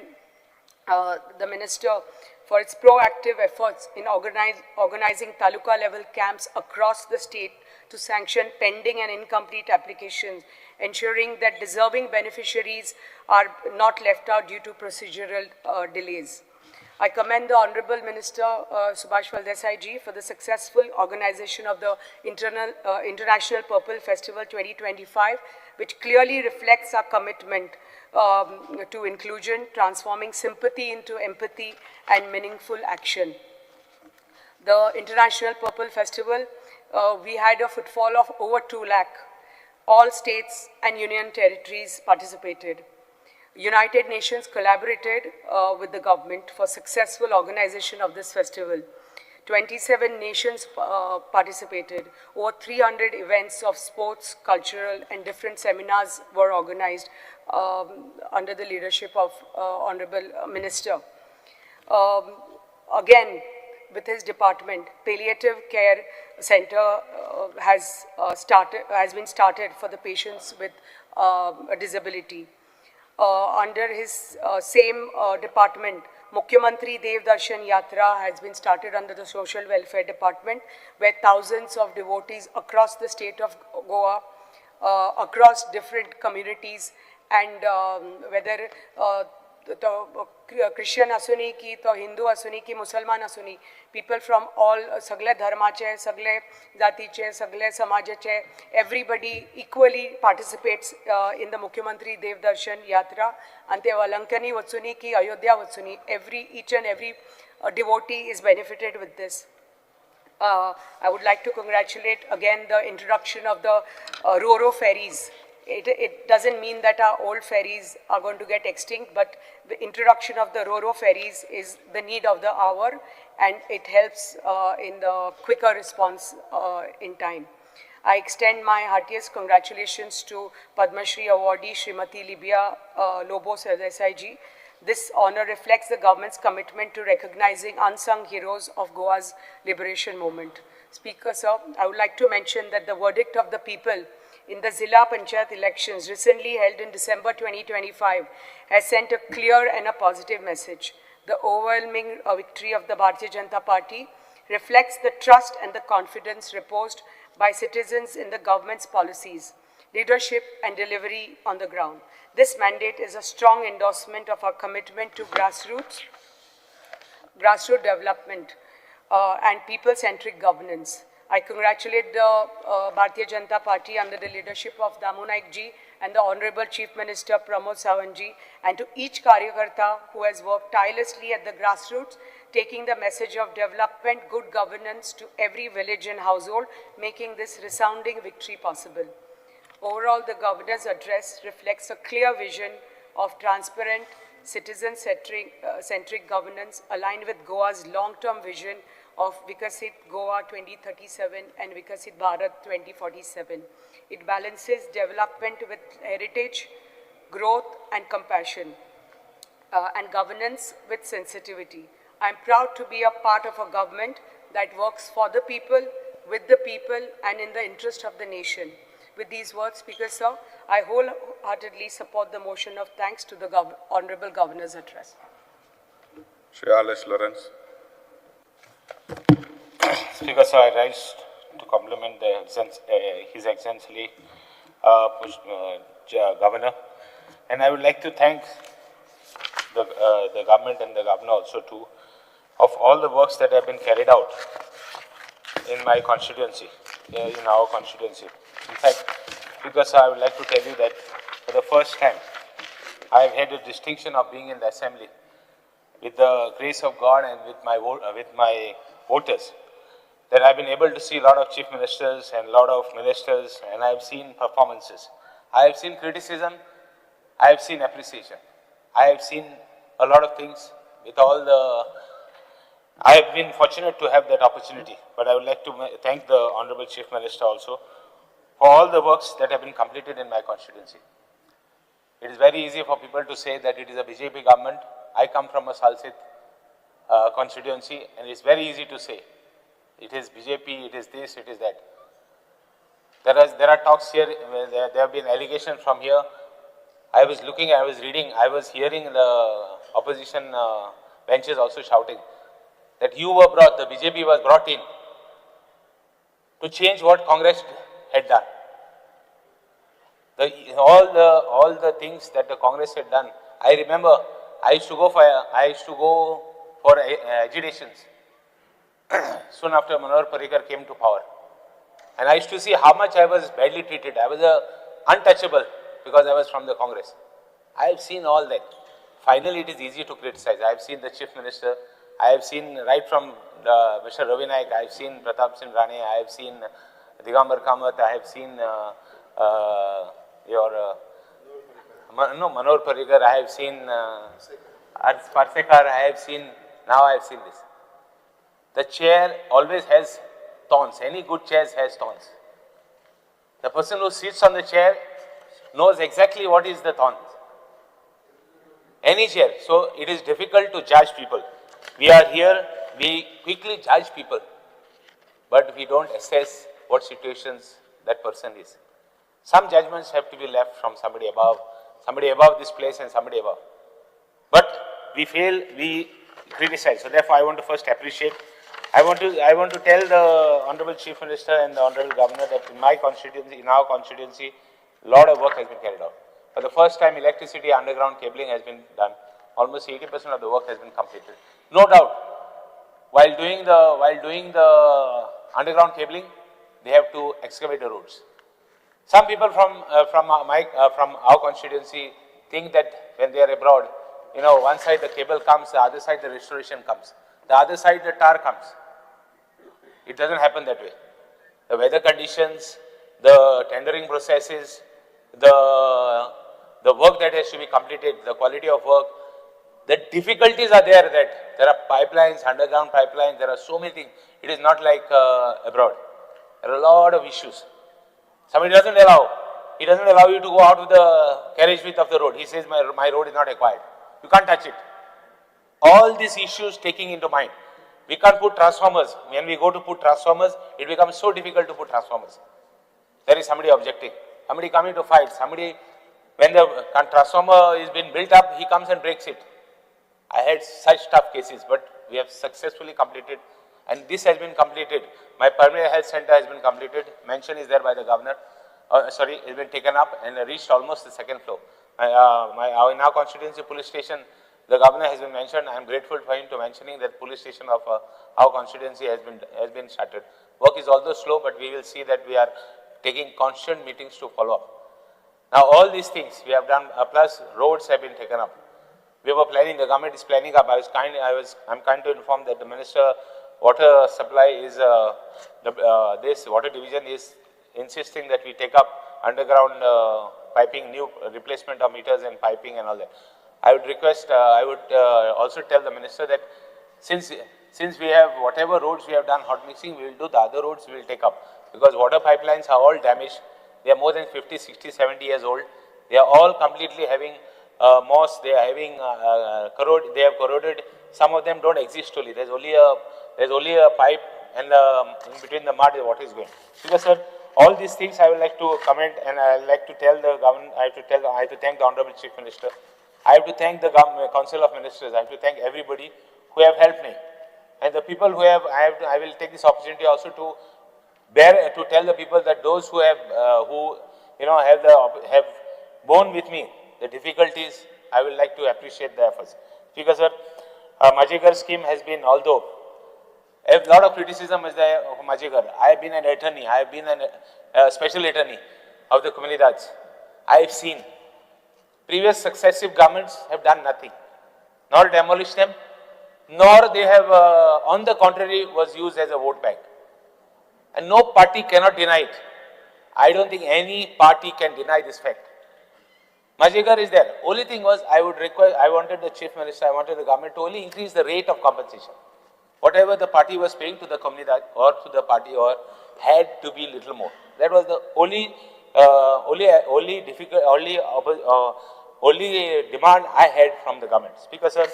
the minister for its proactive efforts in organizing taluka level camps across the state to sanction pending and incomplete applications, ensuring that deserving beneficiaries are not left out due to procedural delays. I commend the Honorable Minister Subhash Phaldesai ji for the successful organization of the International Purple Festival 2025, which clearly reflects our commitment to inclusion, transforming sympathy into empathy and meaningful action. The International Purple Festival, we had a footfall of over 2 lakh. All states and union territories participated. United Nations collaborated with the government for successful organization of this festival. 27 nations participated. Over 300 events of sports, cultural, and different seminars were organized under the leadership of Honorable Minister. Again, with his department, palliative care center has been started for the patients with a disability. Under his same department, Mukhyamantri Dev Darshan Yatra has been started under the Social Welfare Department, where thousands of devotees across the state of Goa, across different communities, and whether तो Christian आसूनी की तो हिंदू आसूनी की मुसलमान आसूनी, people from all सगळे धर्माचे, सगळे जातीचे, सगळे समाजाचे, everybody equally participates in the Mukhyamantri Dev Darshan Yatra. आनी ते वलंकनी वचुनी की Ayodhya वचुनी, every each and every devotee is benefited with this. I would like to congratulate again the introduction of the Roro ferries. It doesn't mean that our old ferries are going to get extinct, but the introduction of the Roro ferries is the need of the hour, and it helps in the quicker response in time. I extend my heartiest congratulations to Padma Shri awardee Srimati Libya Lobo Sardesai ji. This honor reflects the government's commitment to recognizing unsung heroes of Goa's liberation movement. Speaker, sir, I would like to mention that the verdict of the people in the Zilla Panchayat elections recently held in December 2025 has sent a clear and a positive message. The overwhelming victory of the Bharatiya Janata Party reflects the trust and the confidence reposed by citizens in the government's policies, leadership and delivery on the ground. This mandate is a strong endorsement of our commitment to grassroots development and people-centric governance. I congratulate the Bharatiya Janata Party under the leadership of Damu Naik ji and the Honorable Chief Minister Pramod Sawant ji, and to each Karyakarta who has worked tirelessly at the grassroots, taking the message of development, good governance to every village and household, making this resounding victory possible. Overall, the governor's address reflects a clear vision of transparent, citizen-centric governance aligned with Goa's long-term vision of Vikasit Goa 2037 and Vikasit Bharat 2047. It balances development with heritage, growth and compassion, and governance with sensitivity. I am proud to be a part of a government that works for the people, with the people, and in the interest of the nation. With these words, Speaker Sir, I wholeheartedly support the motion of thanks to the Honorable Governor's address. Shri Alesh Lawrence. Speaker Sir, I rise to compliment the His Excellency Governor, and I would like to thank the government and the governor also too, of all the works that have been carried out in my constituency, in our constituency. In fact, because I would like to tell you that for the first time, I have had the distinction of being in the assembly with the grace of God and with my voters, that I have been able to see a lot of chief ministers and a lot of ministers, and I have seen performances. I have seen criticism, I have seen appreciation. I have seen a lot of things with all the... I have been fortunate to have that opportunity, but I would like to thank the Honorable Chief Minister also for all the works that have been completed in my constituency. It is very easy for people to say that it is a BJP government. I come from a Salcete constituency, and it's very easy to say it is BJP, it is this, it is that. There are talks here, there have been allegations from here. I was looking, I was reading, I was hearing the opposition benches also shouting that you were brought, the BJP was brought in to change what Congress had done. All the things that the Congress had done. I remember I used to go for agitations soon after Manohar Parrikar came to power, and I used to see how much I was badly treated. I was untouchable because I was from the Congress. I have seen all that. Finally, it is easy to criticize. I have seen the Chief Minister. I have seen right from Mr. Ravi Naik, I have seen Pratap Singh Rane, I have seen Digambar Kamath, I have seen Manohar Parrikar, I have seen Parsekar, I have seen, now I have seen this. The chair always has thorns. Any good chair has thorns. The person who sits on the chair knows exactly what is the thorns. Any chair. So it is difficult to judge people. We are here, we quickly judge people, but we don't assess what situations that person is. Some judgments have to be left from somebody above this place and somebody above. But we fail, we criticize. So therefore, I want to first appreciate. I want to tell the Honorable Chief Minister and the Honorable Governor that in my constituency, in our constituency, a lot of work has been carried out. For the first time, electricity underground cabling has been done. Almost 80% of the work has been completed. No doubt, while doing the underground cabling, they have to excavate the roads. Some people from our constituency think that when they are abroad, you know, one side the cable comes, the other side the restoration comes, the other side the tar comes. It doesn't happen that way. The weather conditions, the tendering processes, the work that has to be completed, the quality of work, the difficulties are there that there are pipelines, underground pipelines, there are so many things. It is not like abroad. There are a lot of issues. Somebody doesn't allow. He doesn't allow you to go out of the carriage width of the road. He says, my road is not acquired. You can't touch it. All these issues taking into mind. We can't put transformers. When we go to put transformers, it becomes so difficult to put transformers. There is somebody objecting. Somebody coming to fight. Somebody, when the transformer is being built up, he comes and breaks it. I had such tough cases, but we have successfully completed, and this has been completed. My primary health center has been completed. Mention is there by the governor. Sorry, it's been taken up and reached almost the second floor. In our constituency police station, the governor has been mentioned. I am grateful for him to mentioning that police station of our constituency has been started. Work is although slow, but we will see that we are taking constant meetings to follow up. Now all these things we have done, plus roads have been taken up. We were planning, the government is planning up. I'm kind to inform that the Minister Water Supply is, this water division is insisting that we take up underground piping, new replacement of meters and piping and all that. I would request, I would also tell the minister that since we have whatever roads we have done hot mixing, we will do the other roads we will take up, because water pipelines are all damaged. They are more than 50, 60, 70 years old. They are all completely having moss, they are having corrode, they have corroded. Some of them don't exist only. There's only a pipe, and in between the mud the water is going. Because sir, all these things I would like to comment, and I would like to tell the government, I have to thank the Honorable Chief Minister. I have to thank the Council of Ministers. I have to thank everybody who have helped me. And the people who have, I will take this opportunity also to tell the people that those who have, who you know, have borne with me the difficulties, I will like to appreciate the efforts. Because sir, Mhaje Ghar scheme has been, although a lot of criticism is there of Mhaje Ghar. I have been an attorney, I have been a special attorney of the Comunidades. I have seen previous successive governments have done nothing, nor demolished them, nor they have, on the contrary, was used as a vote bank. And no party cannot deny it. I don't think any party can deny this fact. Mhaje Ghar is there. Only thing was, I would request, I wanted the Chief Minister, I wanted the government to only increase the rate of compensation. Whatever the party was paying to the Comunidad or to the party or had to be little more. That was the only only demand I had from the government. Because sir,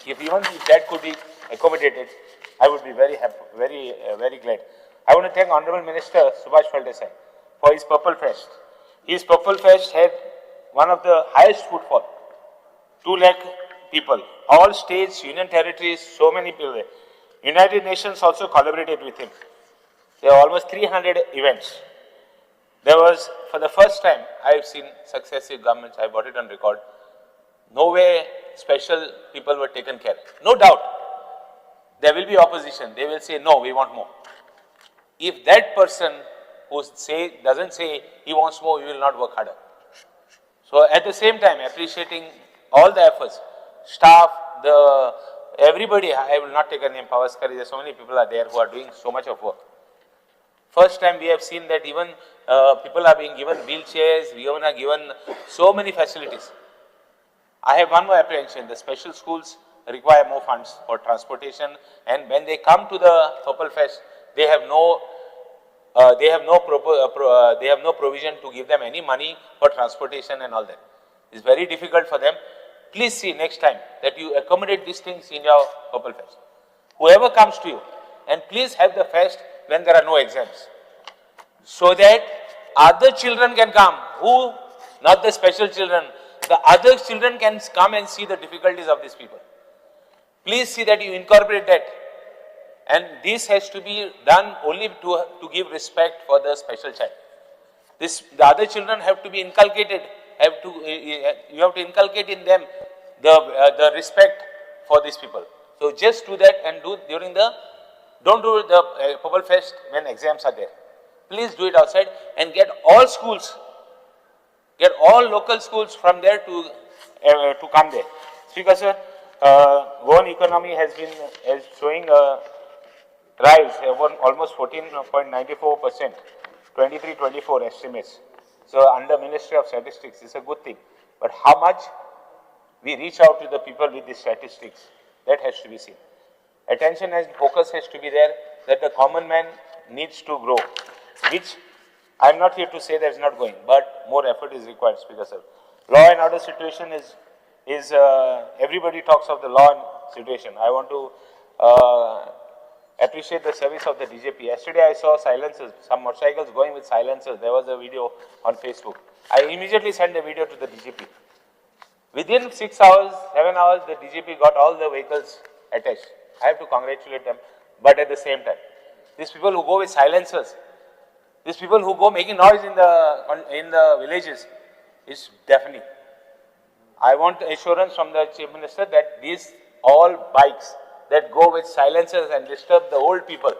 if even if that could be accommodated, I would be very happy, very, very glad. I want to thank Honorable Minister Subhash Phaldesai for his Purple Fest. His Purple Fest had one of the highest footfall, 2 lakh people, all states, union territories, so many people. United Nations also collaborated with him. There were almost 300 events. There was, for the first time, I have seen successive governments, I brought it on record, nowhere special people were taken care. No doubt, there will be opposition. They will say, no, we want more. If that person who doesn't say he wants more, he will not work harder. So at the same time, appreciating all the efforts, staff, the everybody, I will not take a name, Pavaskari, there are so many people are there who are doing so much of work. First time we have seen that even people are being given wheelchairs, we even are given so many facilities. I have one more apprehension, the special schools require more funds for transportation, and when they come to the Purple Fest, they have no provision to give them any money for transportation and all that. It's very difficult for them. Please see next time that you accommodate these things in your Purple Fest. Whoever comes to you, and please have the fest when there are no exams, so that other children can come, who, not the special children, the other children can come and see the difficulties of these people. Please see that you incorporate that. And this has to be done only to give respect for the special child. This, the other children have to be inculcated, you have to inculcate in them the respect for these people. So just do that and do during the, don't do the Purple Fest when exams are there. Please do it outside and get all schools, get all local schools from there to come there. Speaker sir, Goan economy has been showing a rise almost 14.94%, 23-24 estimates. So under Ministry of Statistics, it's a good thing. But how much we reach out to the people with these statistics, that has to be seen. Attention and focus has to be there that the common man needs to grow, which I am not here to say that it's not going, but more effort is required, Speaker sir. Law and order situation is everybody talks of the law and situation. I want to appreciate the service of the DJP. Yesterday I saw silencers, some motorcycles going with silencers. There was a video on Facebook. I immediately sent the video to the DJP. Within 6 hours, 7 hours, the DJP got all the vehicles attached. I have to congratulate them, but at the same time, these people who go with silencers, these people who go making noise in the villages is deafening. I want assurance from the Chief Minister that these all bikes that go with silencers and disturb the old people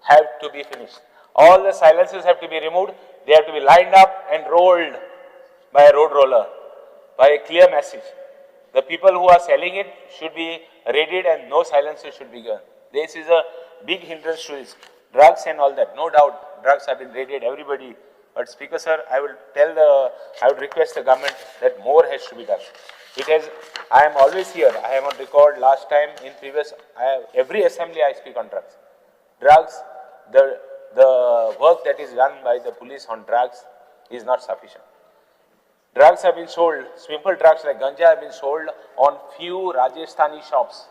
have to be finished. All the silencers have to be removed. They have to be lined up and rolled by a road roller, by a clear message. The people who are selling it should be raided and no silencers should be given. This is a big hindrance to this. Drugs and all that, no doubt, drugs have been raided, everybody. But Speaker sir, I will tell the, I would request the government that more has to be done. It has, I am always here, I am on record last time in previous, every assembly I speak on drugs. Drugs, the work that is done by the police on drugs is not sufficient. Drugs have been sold, simple drugs like ganja have been sold on few Rajasthani shops.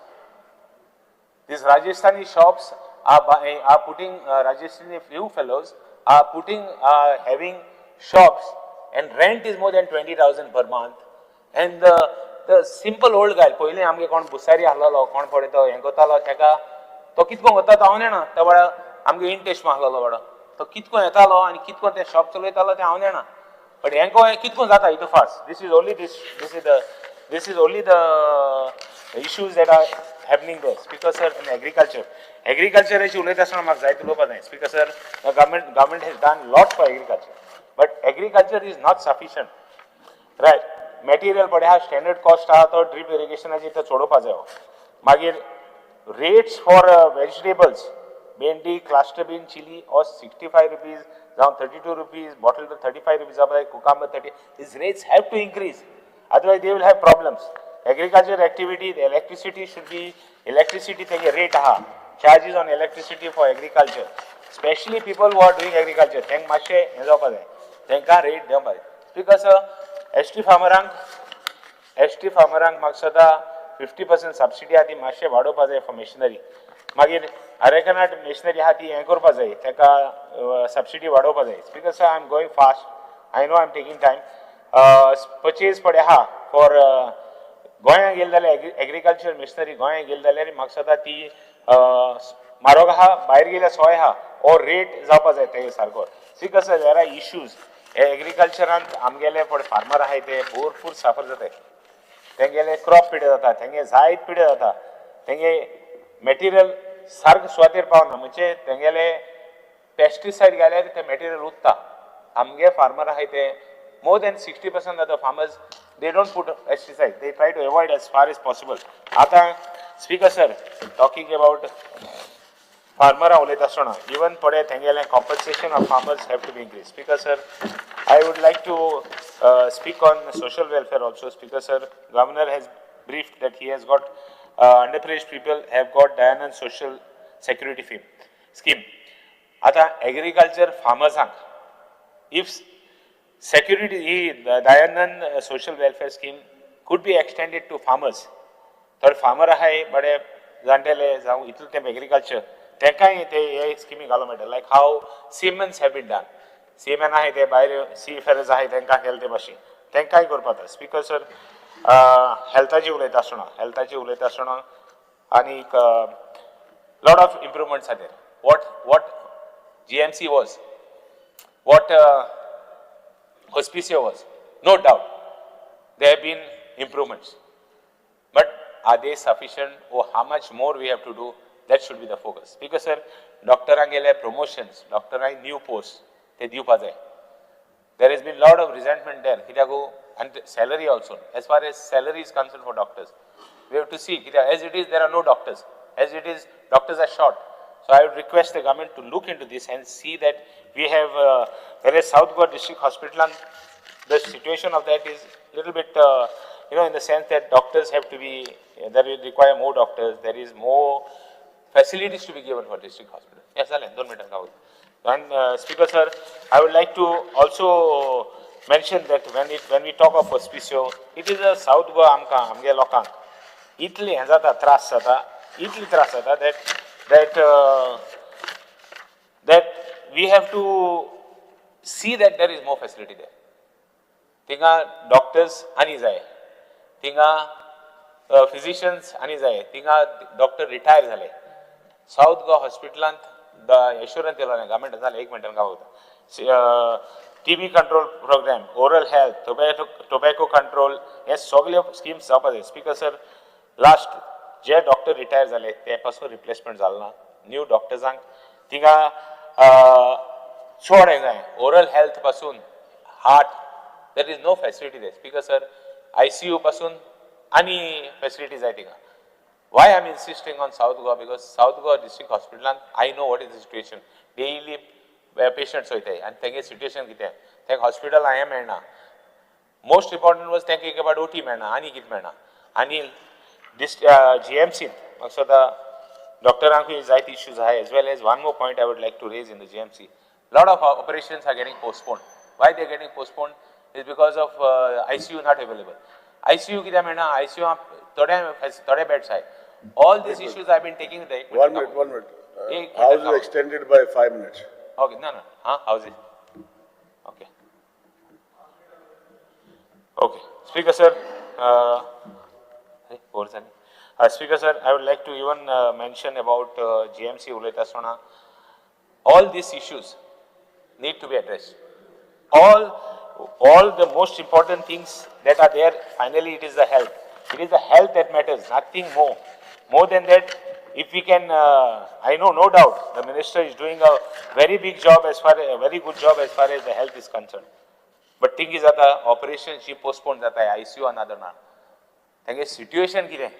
These Rajasthani shops are putting, Rajasthani few fellows are putting, having shops, and rent is more than 20,000 per month. And the simple old guy, पयलीं आमगे कोण बुसारी आहलोलो, कोण पळय तो हें करतालो तेका, तो कितको वता तो हांव जाणा, तो बाबा आमगे इंटेस्ट आहलोलो बाबा, तो कितको येतालो आनी कितको तें शॉप चलयतालो तें हांव जाणा. बट हेंको कितको जाता इतू fast. This is only this this is only the issues that are happening there. Speaker sir, in agriculture, एग्रीकल्चराची उलयता आसतना म्हाका जायते उलोवपा जाय. Speaker sir, government has done lot for agriculture, but agriculture is not sufficient, right? Material पळय आहा, standard cost आहा, तो ड्रीप इरिगेशनाची तो चडोवपा जायो. मागीर rates for vegetables, भेंडी, क्लास्टर बीन, चिली or 65 rupees जावं 32 रुपीज, बॉटल 35 रुपीज जावपा जाय, cucumber 30. These rates have to increase, otherwise they will have problems. Agriculture activity, electricity should be, electricity तेगे रेट आहा, charges on electricity for agriculture, specially people who are doing agriculture, तेंकां मातशें हें जावपा जाय, तेंकां रेट दिवपा जाय. Because S T फार्मरांक म्हाका सदां 50% सबसिडी आहा ती मातशें वाडोवपा जाय फॉर मशिनरी. मागीर अरेकनाट मशिनरी आहा ती हें करपा जाय, तेका सबसिडी वाडोवपा जाय. Because I am going fast, I know I am taking time. Purchase पळय आहा फॉर गोंयांत गेले जाल्यार एग्रीकल्चर मशिनरी गोंयांत गेले जाल्यार म्हाका सदां ती म्हारग आहा, भायर गेल्यार सोय आहा, ओ रेट जावपा जाय तेगे सारको. सी कसो there are issues एग्रीकल्चरांत. आमगेले पळय फार्मर आहाय ते भरपूर साफर जाताय, तेंगेले क्रॉप पिडे जाता, तेंगे जायत पिडे जाता, तेंगे मटेरियल सारकें सुवातेर पावना, म्हणजे तेंगेले पेस्टिसायड घाल्यार तें मटेरियल उरता. आमगे फार्मर आहाय ते more than 60% of the farmers they don't put pesticide, they try to avoid as far as possible. आतां स्पीकर सर, टॉकिंग अबाउट फार्मरां उलयता आसतना इवन पळय तेंगेलें compensation of farmers have to be increase. Speaker sir, I would like to speak on social welfare also. Speaker sir, governor has briefed that he has got underprivileged people have got Dayanand Social Security Scheme. आतां agriculture फार्मर्सांक if security he Dayanand Social Welfare Scheme could be extended to farmers. तर farmer आहाय बरे जाणटेले जावं इतलें तें agriculture तेंकांय ते हे स्किमी घालूंक मेळटा, like how seamens have been done. Seamen आहाय ते भायर सी फेरर्स आहाय तेंकां केले ते भाशेन तेंकांय करपाक जाता. स्पीकर सर, हेल्थाची उलयता आसतना, हेल्थाची उलयता आसतना आनीक lot of improvements are there. What GMC was, what Hospicio was, no doubt there have been improvements, but are they sufficient or how much more we have to do? That should be the focus. Because sir, डॉक्टरांगेले promotions, डॉक्टरांक new post ते दिवपा जाय. There has been lot of resentment there, कित्याक and salary also. As far as salary is concerned for doctors, we have to see, कित्याक as it is there are no doctors, as it is doctors are short. So I would request the government to look into this and see that we have, whereas South Goa District Hospital, and the situation of that is little bit, you know, in the sense that doctors have to be, there will require more doctors, there is more facilities to be given for district hospital. Yes, don't matter. And Speaker sir, I would like to also mention that when we talk of Hospicio, it is a South Goa आमकां आमगे लोकांक इतली हें जाता, त्रास जाता, इतली त्रास जाता that we have to see that there is more facility there. थिंगा डॉक्टर्स आनी जाय, थिंगा फिजिशियन्स आनी जाय, थिंगा डॉक्टर रिटायर जाले. सावथ गोवा हॉस्पिटलांत एश्योरन्स दिलो ना गव्हर्मेंट जालें, एक मिनटान गावता. TB control programme, oral health, tobacco control, हे सगळे स्किम्स जावपा जाय. स्पीकर सर, लास्ट जे डॉक्टर रिटायर जाले ते पासून रिप्लेसमेंट जालें ना. न्यू डॉक्टर्सांक थिंगा चड हें जाय. ओरल हेल्थ पासून heart, there is no facility there. Speaker sir, ICU पासून आनी फॅसिलिटी जाय थिंगा. Why I am insisting on South Goa? Because South Goa District Hospitalan I know what is the situation. Daily patients वयताय आनी तेंगे situation कितें, तेंका hospital हांवें मेळना. Most important was तांकां एक पाट ओटी मेळना आनी कितें मेळना आनी जीएमसीन म्हाका दिसता डॉक्टरांकूय जायते इश्यूज आहाय, as well as one more point I would like to raise in the GMC. Lot of operations are getting postponed. Why they getting postponed is because of ICU not available. ICU कित्याक मेळना? ICU थोडे थोडे beds आहाय. All these issues I been taking. One minute, one minute. House is extended by 5 minutes. Okay, no, no. Huh? How's it? Okay. Okay. Speaker sir, Speaker sir, I would like to even mention about GMC उलयता आसतना all these issues need to be addressed. All the most important things that are there, finally it is the health. It is the health that matters, nothing more. More than that, if we can, I know no doubt the minister is doing a very big job as far, a very good job as far as the health is concerned. But thing is जाता operation जी postpone जाता ICU another ना, तेंगे situation कितें,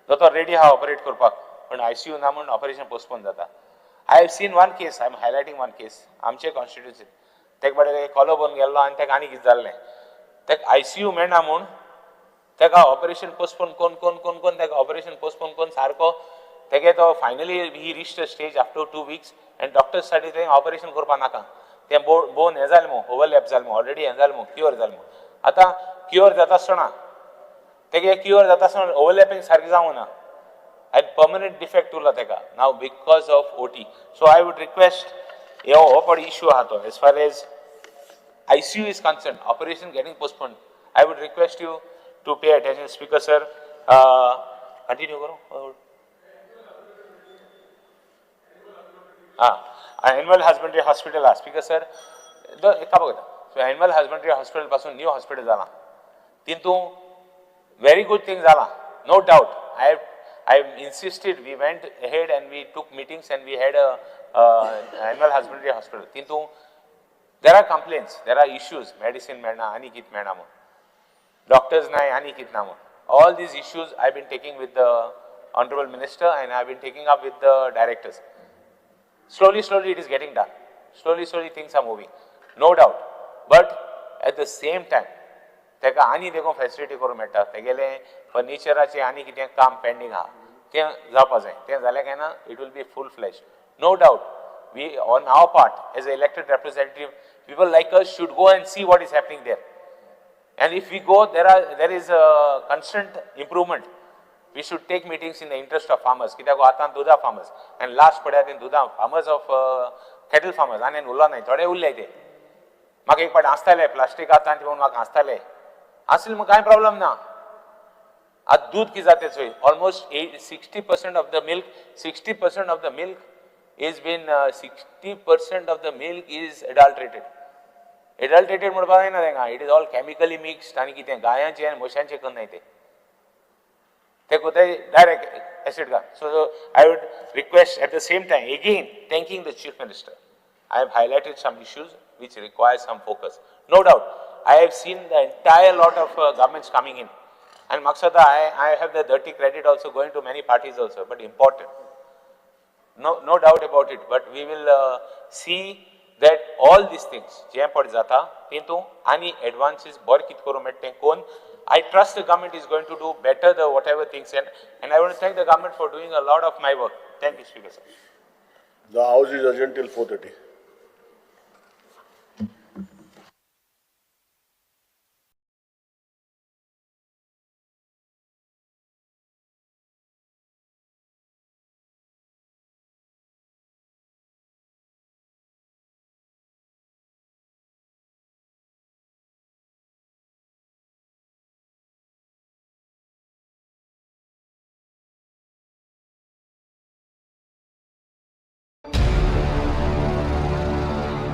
दोतोर ready आहा operate करपाक पण आयसीयू ना म्हणून ऑपरेशन पोस्टपोन जाता. I have seen one case, I am highlighting one case आमचे कॉन्स्टिट्युन्सी, तेका बरें कोलो बन गेल्लो आनी तेका आनी कितें जाल्लें, तेका आयसीयू मेळना म्हूण तेका ऑपरेशन पोस्टपोन कोन कोन कोन कोन तेका ऑपरेशन पोस्टपोन कोन सारको तेगे तो finally he reached the stage after 2 weeks and doctors साठी तें ऑपरेशन करपाक नाका, तें बोन हें जालें मू, ओवरलॅप जालें मू, ऑलरेडी हें जालें मू, क्युअर जालें मू. आतां क्युअर जाता आसतना तेगे क्युअर जाता आसतना ओवरलॅपींग सारकें जावंक ना आनी पर्मनंट डिफेक्ट उरला तेका now because of OT. So I would request हो पड इशू आहा तो as far as ICU is concerned, operation getting postponed, I would request you to pay attention. Speaker sir, continue करूं. एनिमल हजबंड्री हॉस्पिटल आहा speaker sir, एका बघता so animal husbandry hospital पासून new hospital जालां, तितून very good thing जालां, no doubt. I have insisted, we went ahead and we took meetings and we had a animal husbandry hospital. तितून there are complaints, there are issues, medicine मेळना आनी कितें मेळना म्हूण, doctors नाय आनी कितें ना म्हूण. All these issues I been taking with the honourable minister and I been taking up with the directors. Slowly, slowly it is getting done. Slowly, slowly things are moving, no doubt. But at the same time, तेका आनी देखून facility करूंक मेळटा, तेगेलें फर्निचराचें आनी कितें काम pending आहा तें जावपा जाय, तें जालें काय ना it will be full flash. No doubt we on our part as a elected representative, people like us should go and see what is happening there. And if we go, there is a constant improvement. We should take meetings in the interest of farmers. कित्याक आतां दुदा farmers and last पळया ते दुदा farmers of cattle farmers आनी उरलो नाय, थोडे उरले ते. म्हाका एक पाट आसताले प्लास्टीक आतां म्हणून म्हाका आसताले, आसले म्हूण कांय प्रॉब्लम ना. आतां दूद कितें जाता चोय, almost 60% of the milk, 60% of the milk is been 60% of the milk is adulterated. Adulterated म्हणपाक जायना तेंकां, it is all chemically mixed आनी कितें गायांचें आनी म्हशांचें करनाय ते, ते कोताय डायरेक्ट एसिड घाल. So I would request at the same time again thanking the chief minister. I have highlighted some issues which require some focus. No doubt I have seen the entire lot of governments coming in and म्हाका I have the dirty credit also going to many parties also, but important, no doubt about it. But we will see that all these things जें पड जाता तितून आनी एडवान्सीस बरें कितें करूंक मेळटा तें कोन. I trust the government is going to do better the whatever things, and I want to thank the government for doing a lot of my work. Thank you, Speaker sir. The house is adjourned till 4:30.